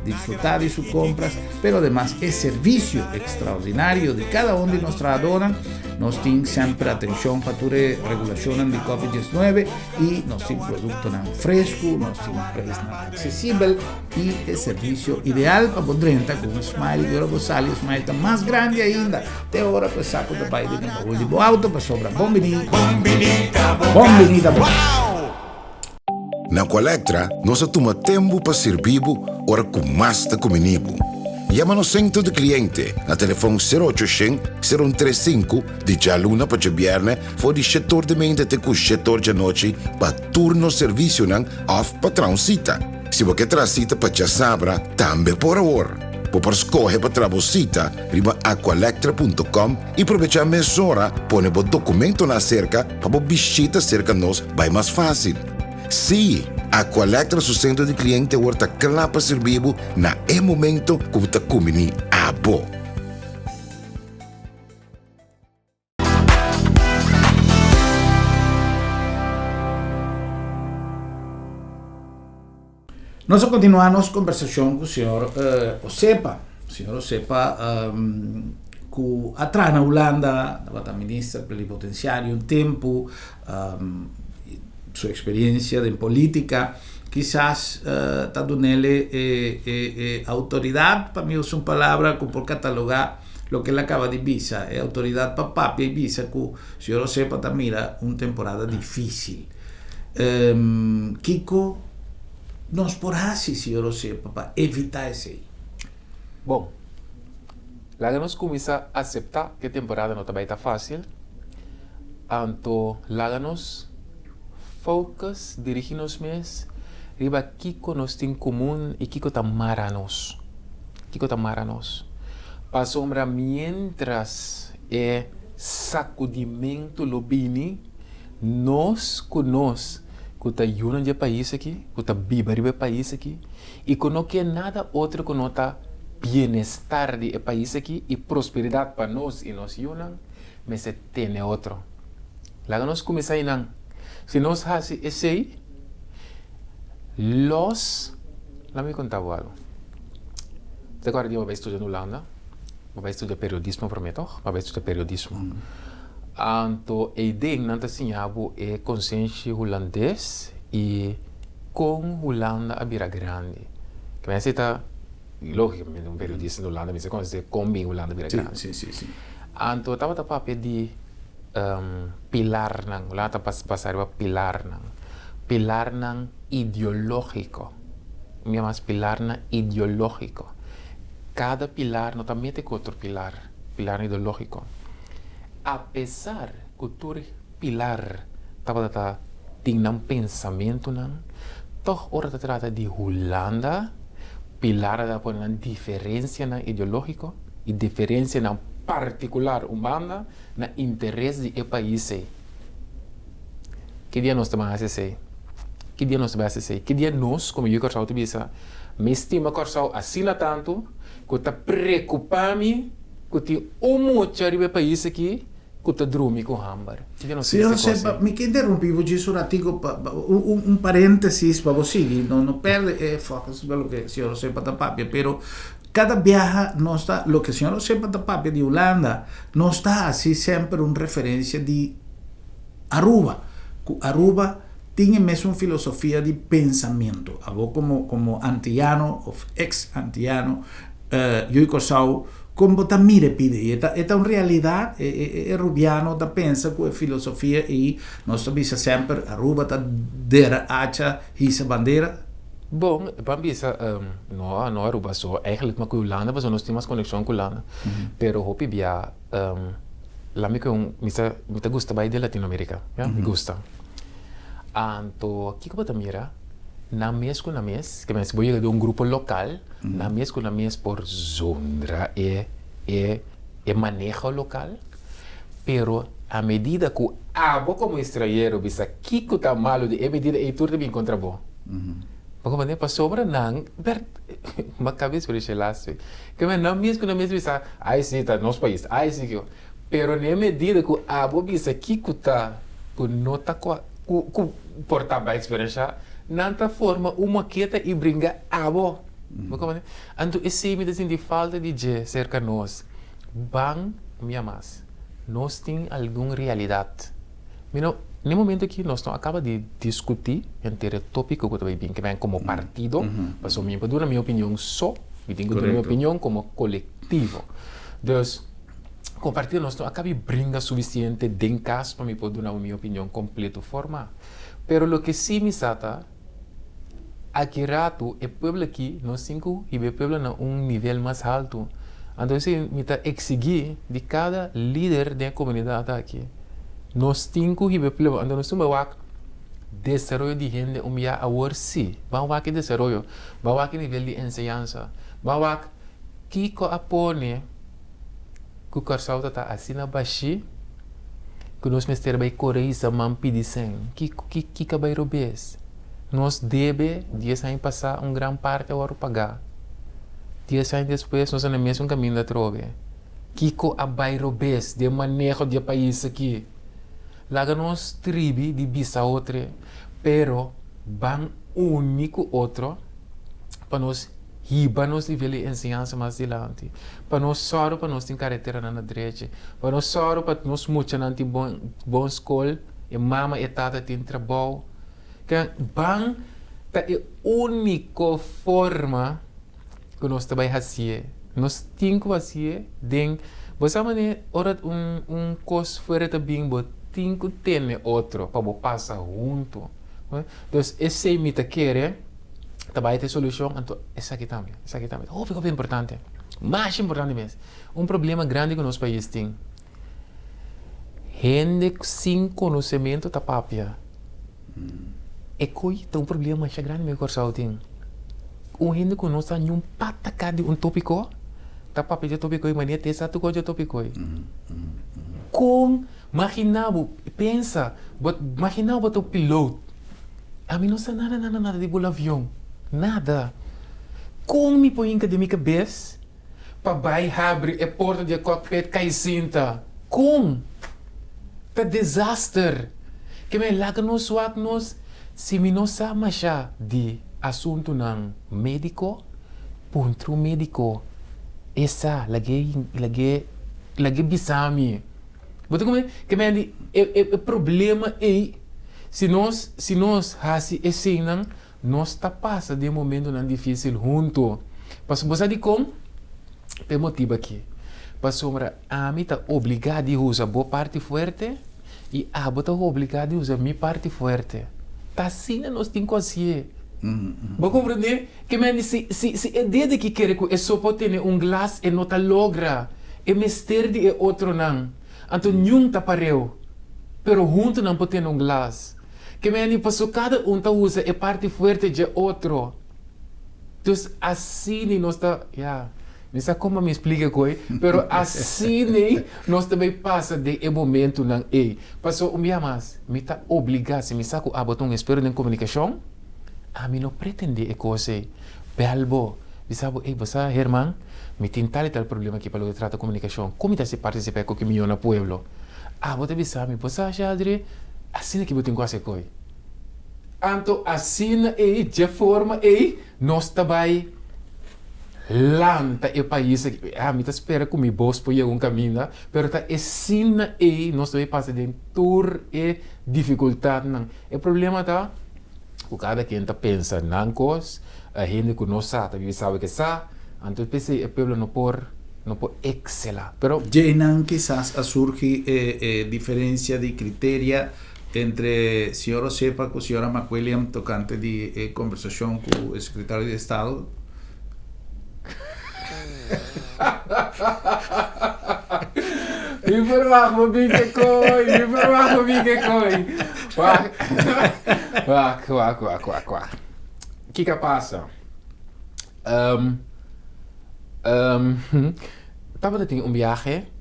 disfruta di su compras, pero ademas e servicio extraordinario di cada un di nos trahadornan. Nos tin semper atencion pa tur e regulacionnan di Covid 19. I nos tin produktonan fresku, nos tin preisnan aksesibel i e servisio ideal pa bo drenta ku un smile i ora bo sali e smile ta mas grandi ainda. Te ora ku e saku ta bai den e baul di bo auto pasobra bon bini, bon bini ta bo. Na Colectra nos a tuma tempu pa sirbi bo ora ku mas ta kumini bo. Yama nos sentro di kliente na telefon sero ocho shen, sero un tres sinku di djaluna pa djabièrnè For di shetor di mente te ku shetor djanochi pa tur nos servisionan òf pa traha un sita. Si bo ke traha sita pa djasabra, tambe por awor. Bo por skohe pa traha bo sita riba aqualectra.com i probechá mesora pone bo dokumentonan aserka pa bo bishita serka nos bai mas fásil. Sí, Aqualectra su sentro di kliente awor ta kla pa sirbi bo na e momento ku bo ta kumbiní abo. Nos a continua nos conversacion cu señor Osepa. Señor Osepa cu a traha na Hulanda, tabata minister plenipotenciario un tempo, su experiencia den politica kisas ta dunele e autoridad, pa mi usa un palabra cu por cataloga loke el a caba di bisa, e autoridad pa papia y bisa cu señor Osepa ta mira un temporada dificil. Kiko nos por hasi, señor Osepa, pa evita esei? Bon, laga nos kuminsá aseptá ku e temporada no ta bai ta fásil, anto laga nos focus, dirigí nos mes riba kiko nos tin komun i kiko ta mara nos. Kiko ta mara nos? Pasobra miéntras e sakudimentu lo bini, nos ku nos ku ta yunan di e pais aki, ku ta biba riba e pais aki i ku no ke nada otro ku no ta bienestar di e pais aki i prosperidat pa nos i nos yunan, mester tene otro. Laga nos kuminsá einan. Si nos hasi esei, los, laga mi konta bo algu. Te akorda di bo bai studia na Hulanda? Bo bai studia periodismo promé tòg? Bo bai studia periodismo. Anto eiden nan ta siña bo e konsenshi hulandes i kon Hulanda a bira grandi. Ke mester ta lógiko, un periodista na Hulanda mester konosé kon bin Hulanda bira grandi. Anto tabata papia di pilarnan, Hulanda ta basa riba pilarnan, pilarnan ideológiko, mi a mas pilarnan ideológiko. Kada pilar no ta mete ku otro pilar, pilarnan ideológiko. Apesar ku tur pilar tabata ta tin nan pensamentunan, tòg ora ta trata di Hulanda, pilar a pone nan diferensianan ideológiko i diferensianan partikular un banda na interes di e pais ei. Ki dia nos ta ban hasi esei? Ki dia nos ta bai hasi esei? Ki dia nos komo yu Kòrsou ta bisa, Mi stima Kòrsou asina tantu ku ta preokupá mi ku tin un mucha riba e pais aki ku ta drumi ku hamber. Ki dia nos ta bisa e kos ei? Mi ke interumpí bo djis un ratico pa un paréntesis pa bo sigui, no no pèrdè e focus riba loke señor Osepa ta papia, pero kada biaha nos ta, loke señor Osepa ta papia di Hulanda, nos ta hasi semper un referencia di Aruba, ku Aruba tin e mesun filosofia di pensamiento. Abo komo komo antiano of ex antiano yu di Kòrsou kon bo ta mira e pida ei? E ta e ta un realidat? E e e rubiano ta pensa ku e filosofia ei nos ta bisa semper Aruba ta dera hacha hisa bandera? Bon, ban bisa no no Aruba so, eigenlijk ma ku Hulanda pasobra nos tin mas konekshon ku Hulanda, pero hopi bia La mi ku mi sa mi ta gusta bai den Latinoamerica ya mi gusta anto kiko bo ta mira nan mes ku nan mes ke si bo yega den un grupo lokal nan mes ku nan mes por zundra e e e maneho lokal pero a medida ku abo komo estrayero bisa kiko ta malo di e medida ei tur ta bin kontra bo bo comprende pasobra nan ber bo kabes por e lastu. Ke men nan mes ku nan mes bisa, ai si ta nos pais, ai si kiko. Pero na e medida ku abo bisa kiko ta ku no ta ku ku por ta bo eksperensha, nan ta forma un maketa i bringa abo. Bo komprende? Anto esei mi ta sinti falta di dje serka nos. Ban mia mas, nos tin algun realidat. Mi no, na e momento aki nos no a kaba di diskutí henter e tópiko ku ta bai bin, ke men komo partido, pasobra mi no por duna mi opinion so, mi tin ku duna mi opinion komo kolektivo. Dus, komo partido nos no a kaba di bringa sufisiente den kas pa mi por duna bo mi opinion kompleto formá. Pero loke sí mi sa ta, aki ratu e pueblo aki nos tin ku hiba e pueblo na un nivel mas haltu. Anto esei mi ta eksigí di kada lider den e komunidat aki. Nos tin ku hiba e pueblo, anto nos tin bai wak desaroyo di hende un bia awor sí. Ban wak e desaroyo, ban wak e nivel di enseñansa, ban wak. Kiko a pone ku Kòrsou ta ta asina bashí ku nos mester bai kore hisa man pidi sèn? Kiko kiko a bai robes? Nos debe dies aña pasá un gran parti a wòrdu pagá. Dies aña despues nos ta na mesun kaminda atrobe. Kiko a bai robes den maneho di e pais aki? Laga nos tribi di bisa otro, pero ban uni ku otro pa nos hiba nos nivel di enseñansa mas dilanti, pa nos sòru pa nos tin kareteranan na drechi, pa nos sòru pa nos muchanan tin bon bon skol, e mama i e tata tin trabou. Ke ban ta e úniko forma ku nos ta bai hasié. Nos tin ku hasié den, bo sa manera ora un un kos fuera ta bin bo tin ku tene otro pa bo pasa huntu. Dus esei mi ta kere ta bai ta e solushon, anto esaki tambe, esaki tambe ta hopi hopi importante, masha importante mes. Un problema grandi ku nos pais tin, hende sin konosementu ta papia. E koi ta un problema masha grandi mi Kòrsou tin. Un hende ku no sa niun pataka di un topiko ta papia di e topiko ei manera te sa tur kos di e topiko ei. Kon magina bo, pensa, bo magina bo ta un pilot, ami no sa nada nada nada di bula avion, nada. Kon mi por hinka den mi kabes pa bai habri e porta di e cockpit kai sinta? Kon? Ta desaster! Ke men laga nos wak nos si mi no sa masha di asuntunan mediko, puntra un mediko e sa lag'e lag'e lag'e bisa mi. Bo ta komprende? Ke men di e e problema ei si nos si nos hasi eseinan nos ta pasa den momentonan difisil hunto. Pasobra bo sa dikon? Pa e motibu aki, pasobra ami ta obligá di usa bo parti fuerte i abo ta obligá di usa mi parti fuerte. Ta asina nos tin ku hasié. Bo komprendé? Ke men di si si si e dede ki kere ku e so por tene un glas e no ta logra, e mester di e otronan. Anto niun ta pareu, pero huntu nan por tene un glas. Ke men di paso kada un ta usa e parti fuerte dje otro. Dus asini nos ta, ya, mi sa kon pa mi splika koe, pero asini nos ta bay pasa den e momentunan ey. Paso un bia mas, mi ta obliga, si mi sa ku abo ta un espero den komunikashon, ami no pretende e kos ey. Bel bo, bisa bo, ey bo sa Herman, mi tin tal i tal problema aki pa loke trata komunikashon, kon mi ta hasi partisipá ku ki miyo na pueblo? Abo ta bisa mi, bo sa Sheldry, asina ki bo tin ku hasi koe. Anto asina ei, dje forma ei, nos ta bai lanta e pais aki. Ah, mi ta spera ku mi bos por yega un kaminda, pero ta esina ei nos ta bai pasa den tur e difikultatnan. E problema ta ku kada ken ta pensa nan kos, e hende ku no sa ta bibi sabe ke sa, anto p'esei e pueblo no por no por ekselá. Pero. Djeinan kisas a surgi e e diferensia di kriteria Entre señor Osepa ku señora McWilliam tokante di e kombersashon ku e sekretario di estado. Mi verwacht bo bin ke koi, mi verwacht bo bin ke koi. Wak, wak, wak, wak, wak, wak. Kiko a pasa? Um, um, tabata tin un biahe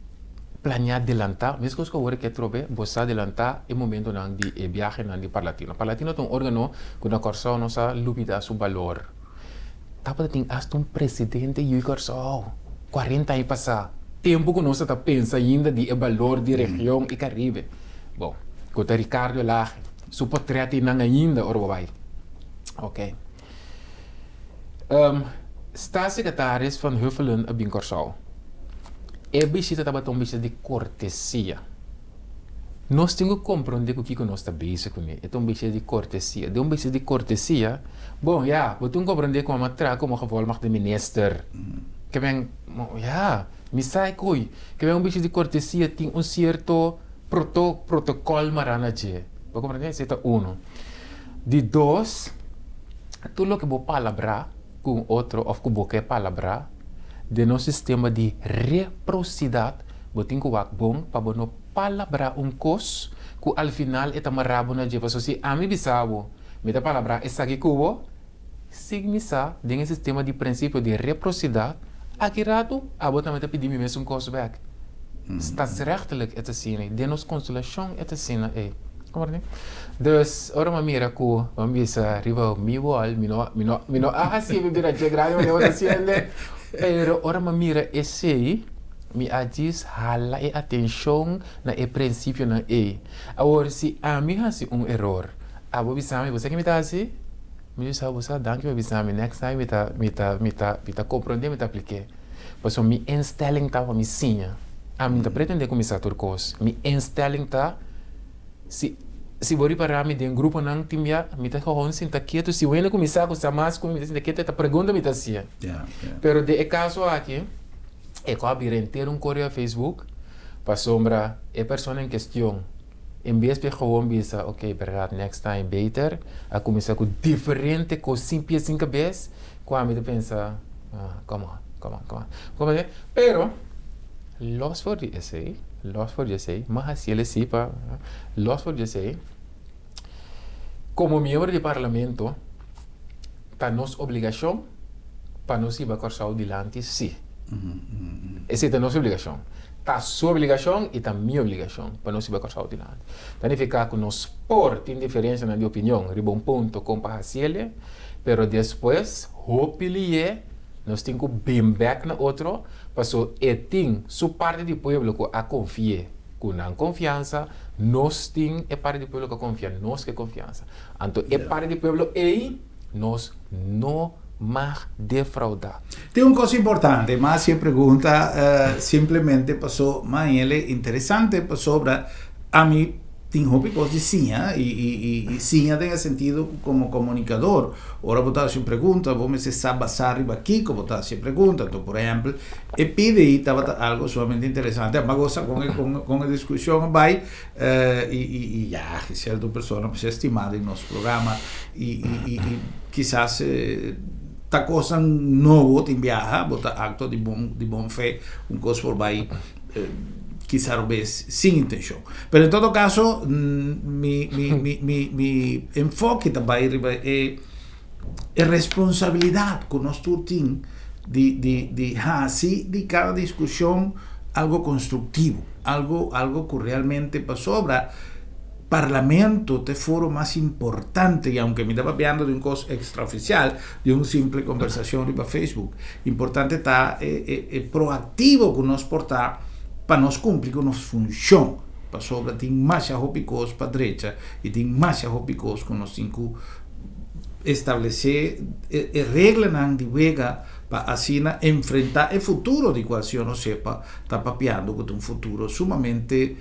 Planea delantá, meskos ku awor ke atrobe bo sa delantá e momentonan di e biahenan di Parlatino. Parlatino ta un órgano ku na Kòrsou nos a lubidá su balor. Tabata tin asta un presidente yu Kòrsou kuarenta aña pasá, tempu ku nos ta ta pensa ainda di e balor di region i Karibe. Bon, ku ta Ricardo Elhage, su potrèt einan ainda ora bo bai. Oké. Staatssecretaris Van Huffelen a bin Kòrsou. E bishita tabata un bishita di kortesia. Nos tin ku komprondé ku kiko nos ta bezig kuné. E ta un bishita di kortesia. Den un bishita di kortesia, bon ya, bo tin ku komprondé ku mama traha komo gevolmagde minister. Ke men, ya, mi sa e koe. Ke men un bishita di kortesia tin un sierto proto, protokòl mará na dje. Bo komprondé? Esei ta uno. Di dos, tur loke bo palabrá ku un otro òf ku bo ke palabrá, den nos sistema di reprosidat bo tin ku wak bon pa bo no palabrá un kos ku al final e ta mará bo na dje. Pasobra si ami bisa bo mi ta palabrá esaki ku bo, sin mi sa den e sistema di prinsipio di reprosidat, Aki ratu, abo tambe ta pidi mi mesun kos bèk. Statsrechtelijk e ta asina ei. Den nos konstelashon e ta asina ei. Komprendé? Dus, ora mi a mira ku mi a bisa riba mi wòl, mi no, mi no, mi no a hasié mi bira dje grandi manera bo ta hasiende, pero ora mi a mira esei, mi a djis hala e atenshon na e prinsipionan ei. Awor, si ami hasi un eror, abo bisa mi, bo sa ke mi ta hasi? Mi bisa bo sa, danki pa bisa mi, next time mi ta, mi ta, mi ta, mi ta komprondé, mi ta aplik'é. Pasobra mi instelling ta pa mi siña. Ami no ta pretendé ku mi sa tur kos. Mi instelling ta, si, si bo ripará mi den gruponan tin bia, mi ta gewoon sinta ketu. Si wende ku mi sa ku sa mas ku mi, mi ta sinta ketu, e ta pregunta mi ta hasié. Pero den e kaso aki, e ku a bira henter un korio a Facebook, pasobra e persona en kestion, En bes di gewoon bisa, ok, berdad, next time beter, a cuminsa cu diferente cos sin pie sin cabes, cu ami ta pensa, ah, come on, come on, come on. Comprende? Pero, los for di esey, los for di esey, m'a haciel esi pa, los for di esey, como miembro di parlamento, ta nos obligacion pa nos hiba Corsou dilanti, si. Esey ta nos obligacion. Ta su obligashon i ta mi obligashon pa nos hiba Kòrsou dilanti. Ta nifiká ku nos por tin diferensianan di opinion riba un punto kon pa hasiel, pero despues hopi lié nos tin ku bin bèk na otro paso e tin su parti di pueblo ku a konfi'é ku nan konfiansa, nos tin e parti di pueblo ku a konfia nos ku e konfiansa. Anto e parti di pueblo ei nos no mag defraudá. Tin un kos importante, m'a hasi e pregunta simplemente paso m'a hele interesante pasobra ami tin hopi kos di siña i siña den e sentido ku komo komunikador ora bo ta hasi un pregunta bo mester sa basá riba kiko bo ta hasi e pregunta. Anto por ehèmpel e PDI tabata algo sumamente interesante, a gosa kon e kon e diskushon a bai I ya, Giselle ta un persona masha estimá den nos programa i kisas ta kosnan nobo tin biaha, bo ta aktua di bon di bon fe, un kos por bai kisa robes sin intenshon. Pero en todo kaso mi mi mi mi mi enfoke ta bai riba e e responsabilidat ku nos tur tin di di di hasi di kada diskushon algo konstruktivo, algo algo ku realmente pasobra parlamento ta e foro mas importante i aunke mi ta papiando di un kos ekstraofisial, di un simple kombersashon riba Facebook, importante ta e e e proaktivo ku nos por ta pa nos kumpli ku nos funshon, pasobra tin masha hopi kos pa drecha i tin masha hopi kos ku nos tin ku establesé e reglanan di wega pa asina enfrentá e futuro di kual señor Josepa ta papiando ku ta un futuro sumamente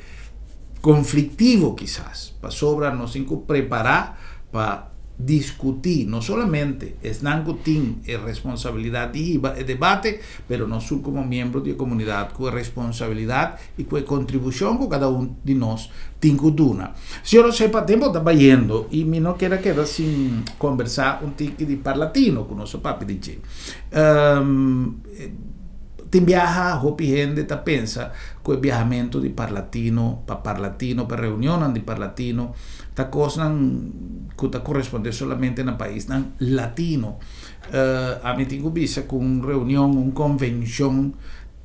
konfliktivo kisas, pasobra nos tin ku prepará pa diskutí no solamente esnan ku tin e responsabilidat di hiba e debate, pero nos tur komo miembro di e komunidat ku e responsabilidat i ku e kontribushon ku kada un di nos tin ku duna. Señor Josepa, tempu ta bayendo i mi no keda keda sin kombersá un tiki di Parlatino ku nos a papia di dje. Tin biaha hopi hende ta pensa ku e biahamentu di Parlatino pa Parlatino, pa reunionnan di Parlatino, ta kosnan ku ta korespondé solamente na paisnan latino. Ami tin ku bisa ku un reunion, un konvenshon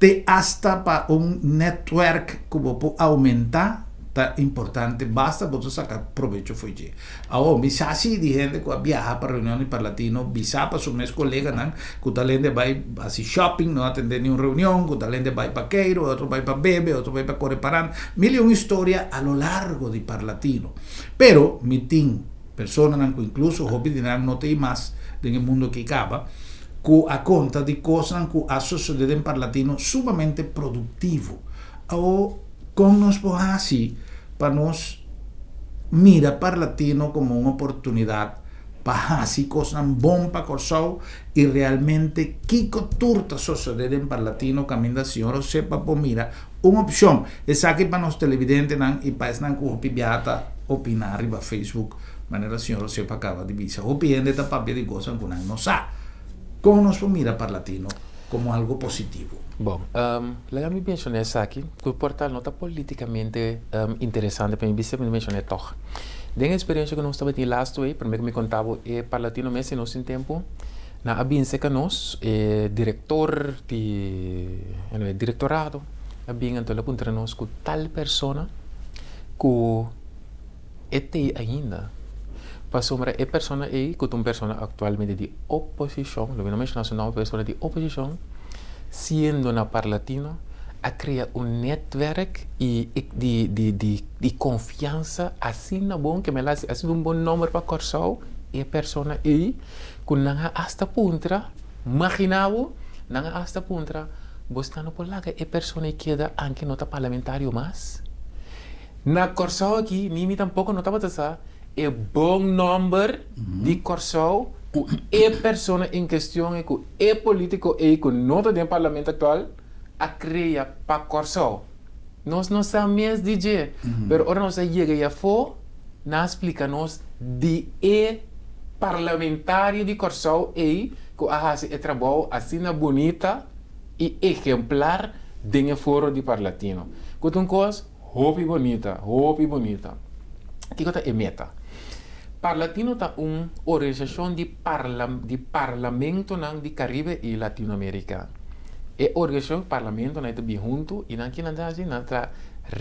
Te asta pa un netwerk ku bo por oumentá ta importante, basta bo ta saka probecho fo'i dje. Awor, mi sa si di hende ku a biaha pa reunion di Parlatino bisa pa su mes koleganan ku ta lende bai hasi shopping, no atendé niun reunion, ku ta lende bai pa keiru, otro bai pa bebe, otro bai pa kore paranda, mil i un historia a lo largo di Parlatino. Pero mi tin personanan ku inkluso hopi di nan no ta ei mas den e mundo aki kaba, ku a konta di kosnan ku a sosodé den Parlatino sumamente produktivo. Awor, kon nos por hasi pa nos mira Parlatino komo un oportunidat pa hasi kosnan bon pa Kòrsou i realmente kiko tur ta sosodé den Parlatino kaminda señor Osepa por mira un opshon? Esaki pa nos televidentenan i pa esnan ku hopi biaha ta opiná riba Facebook. Manera señor Osepa caba di bisa, hopi hende ta papia di cosnan cu nan no sa. Con nos por mira Parlatino como algo positivo? Bon, laga mi menciona esaki, cu por ta no ta politicamente interesante, pero mi bisa mi menciona tog. Den e experiencia cu nos tabatin laatst week, prome cu mi conta bo e Parlatino mes y nos tin tempo. Nan a bin serka nos, e direktor di e direktorado a bin anto el a puntra nos ku tal persona ku e t'ei ainda. Pasobra e persona ei ku ta un persona aktualmente di oposishon, lo mi no menshoná su nòmber, pero e persona di oposishon, siendo na Parlatino a krea un nètwèrk i di di di di konfiansa asina bon ke mi a hasi asina un bon nòmber pa Kòrsou, e persona ei ku nan a asta puntra, magina bo, nan a asta puntra, bosnan no por laga e persona ei keda anke no ta parlamentario mas? Na Kòrsou aki ni mi tampoko no tabata sa e bon nòmber di Kòrsou ku e persona en kestion ei, ku e polítiko ei ku no ta den parlamento aktual a krea pa Kòrsou. Nos no sa mes di dje, pero ora nos a yega ei afó nan a splika nos di e parlamentario di Kòrsou ei ku a hasi e trabou asina bunita i ehemplar den e foro di Parlatino. Ku ta un kos Hopi bonita, hopi bonita. Kiko ta e meta? Parlatino ta un organisashon di parla di parlamentonan di Karibe i Latinoamerika. E organisashon parlamentonan ta bin huntu i nan kinan ta hasi? Nan ta traha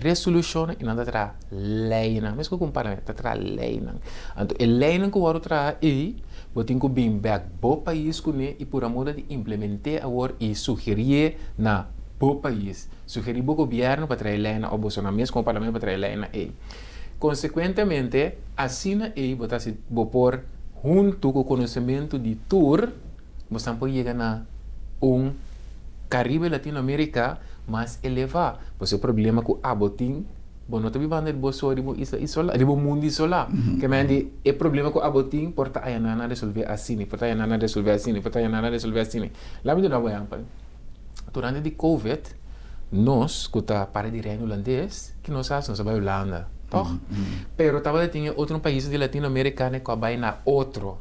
resolushonnan i nan ta traha leinan. Meskos ku un parlamento ta traha leinan. Anto e leinan ku wòrdu traha ei, bo tin ku bin bèk bo pais kuné i pura moda di implement'é awor i sugerié na bo pais. Sugerí bo gobièrnu pa trae leinan òf boso nan mes komo parlamento pa trae leinan ei. Konsekuentemente, asina ei bo ta hasi bo por huntu ku konosementu di tur, bosan por yega na un Karibe Latinoamerika mas elevá. Pasobra e problema ku abo tin, bo no ta bibando riba bo so riba un isla isolá, riba un mundu isolá. Ke men di e problema ku abo tin por ta aya nan a resolvé asina, por ta aya nan a resolvé asina, por ta aya nan a resolvé asina. Laat mi duna bo ehèmpel. Durante di Covid, nos ku ta parti di Reino Hulandes, ki nos hasi? Nos a bai Hulanda, tòg? Pero tabata tin e otro paisnan di Latinoamerika ku a bai na otro.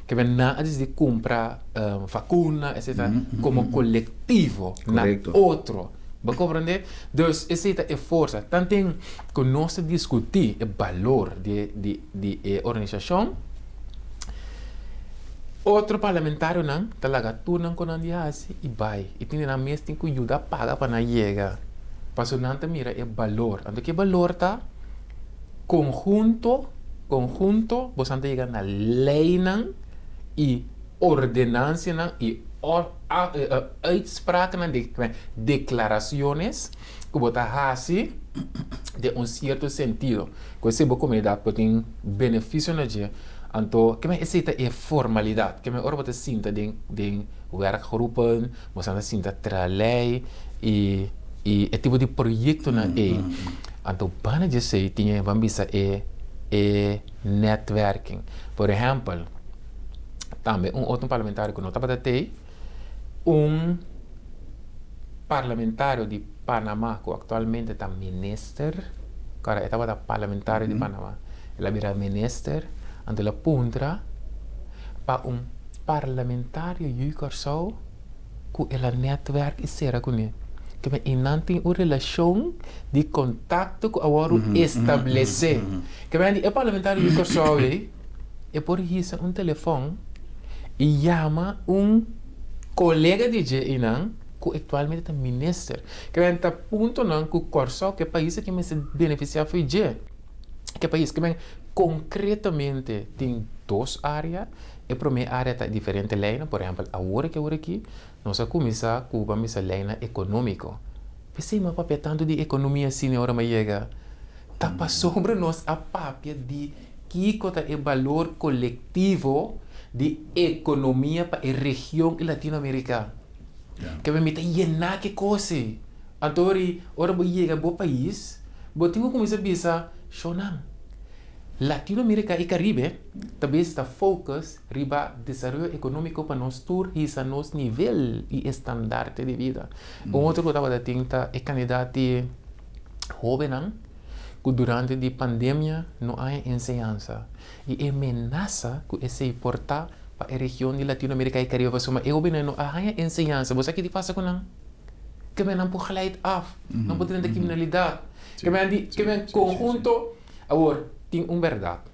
Ke men nan a disidí kumpra vakuna, etsetera, komo kolektivo na otro. Bo komprendé? Dus esei ta e forsa. Tanten ku nos ta diskutí e balor di di e organisashon, Otro parlamentarionan ta laga tur nan ku nan di hasi i bai. I tin di nan mes tin ku yuda paga pa nan yega. Pasobra nan ta mira e balor. Anto ke balor ta? Konhunto, konhunto boso ta yega na leinan i ordenansianan i uitspraaknan, declaraciones ku bo ta hasi den un sierto sentido. Ku esei bo komunidat por tin benefisio na dje. Anto ke men esei ta e formalidat. Ke men ora bo ta sinta den den werkgroepen, bo sa ta sinta traha lei i i e tipo di proyektonan ei. Anto banda di esei tin e ban bisa e e netwerking. Por ehèmpel, tambe un otro parlamentario ku no tabata tei, un parlamentario di Panama ku aktualmente ta minister, kòrda e tabata parlamentario di Panama, el a bira minister, anto el a puntra pa un parlamentario yu Kòrsou ku el a nètwèrk i sera kuné. Keme i nan tin un relashon di kontakto ku a wòrdu establesé. Keme e parlamentario yu Kòrsou ei e por hisa un telefòn i yama un kolega di dje einan ku aktualmente ta minister. Ke ta puntonan ku Kòrsou, ku e pais aki mester benefisiá for dje. Ke pais ke men konkretamente tin dos área. E promé área ta diferente leinan, por ehèmpel awor aki awor aki nos a kuminsá ku ban bisa leinan ekonómiko. P'esei mi a papia tantu di ekonomia asina ora mi a yega. Ta pasobra nos a papia di kiko ta e balor kolektivo di ekonomia pa e region i Latinoamerika. Ke mi ta yená ke kos ei. Anto ori ora bo yega bo pais, bo tin ku kuminsá bisa, Shownan, Latinoamerika i Karibe ta bes ta focus riba desaroyo ekonómiko pa nos tur hisa nos nivel i estandarte di bida. Un otro ku tabata tin ta e kandidat di hóbennan ku durante di pandemia no a haña enseñansa i e menasa ku esei por ta pa e region di Latinoamerika i Karibe pasobra e hóbennan no a haña enseñansa. Bo sa ki di pasa ku nan? Ke men nan por glijt af, nan por drenta kriminalidat. Ke men di, ke men konhunto. Awor, tin un bèrdat.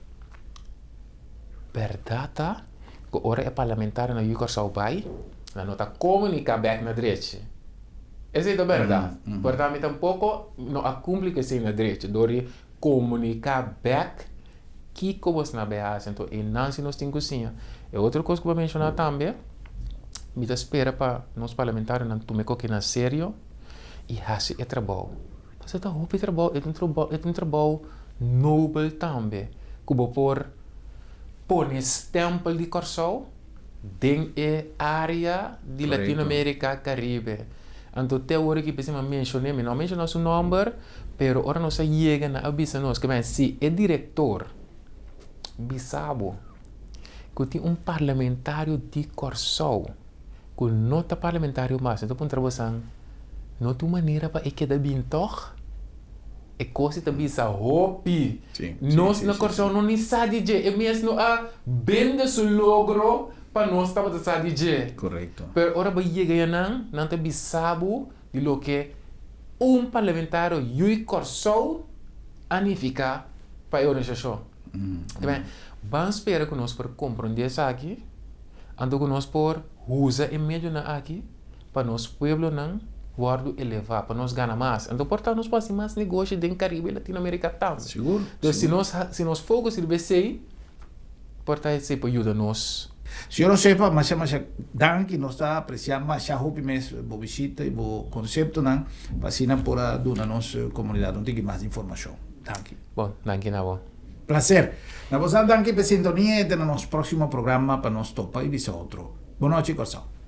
Bèrdat ta Ku ora e parlamentarionan yu Kòrsou bai, nan no ta komuniká bèk na drechi. Esei ta bèrdat. Por ta mi tampoko no a kumpli ku esei na drechi dor di komuniká bèk kiko bos na bai hasi. Anto einan si nos tin ku siña. E otro kos ku bo a menshoná tambe, mi ta spera pa nos parlamentarionan tuma e koki na serio i hasi e trabou. Pasobra ta hopi trabou, e ta un trabou, e ta un trabou nobel tambe ku bo por pone stèmpel di Kòrsou den e área di Latinoamérika, Karibe. Anto te awor aki p'esei mi a menshoné, mi no a menshoná su nòmber, pero ora nos a yega nan a bisa nos ke si e direktor bisa bo ku tin un parlamentario di Kòrsou ku no ta parlamentario mas, mi ta puntra bosan, no tin un manera pa e keda bin tòg? E kos ei ta bisa hopi. Nos na Kòrsou no ni sa di dje. E mes no a bende su logro pa nos tabata sa di dje. Pero ora bo yega yanan, nan ta bisa bo di loke un parlamentario yui Kòrsou a nifiká pa e organisashon. Ban spera ku nos por komprondé esaki, anto ku nos por usa e medionan aki pa nos pueblonan wòrdu elevá, pa nos gana mas. Anto por ta nos por hasi mas negoshi den Karibe i Latinoamerika tambe. Sigur. Entonces si nos si nos focus riba esei, por ta esei por yuda nos. Señor Osepa, masha masha danki. Nos ta apresiá masha hopi mes bo bishita i bo konseptonan pa asina por a duna nos komunidat un tiki mas informashon. Danki. Bon, danki na bo. Placer. Na bosan danki p'e sintonia i te na nos proximo programa pa nos topa i bisa otro. Bo nochi Kòrsou.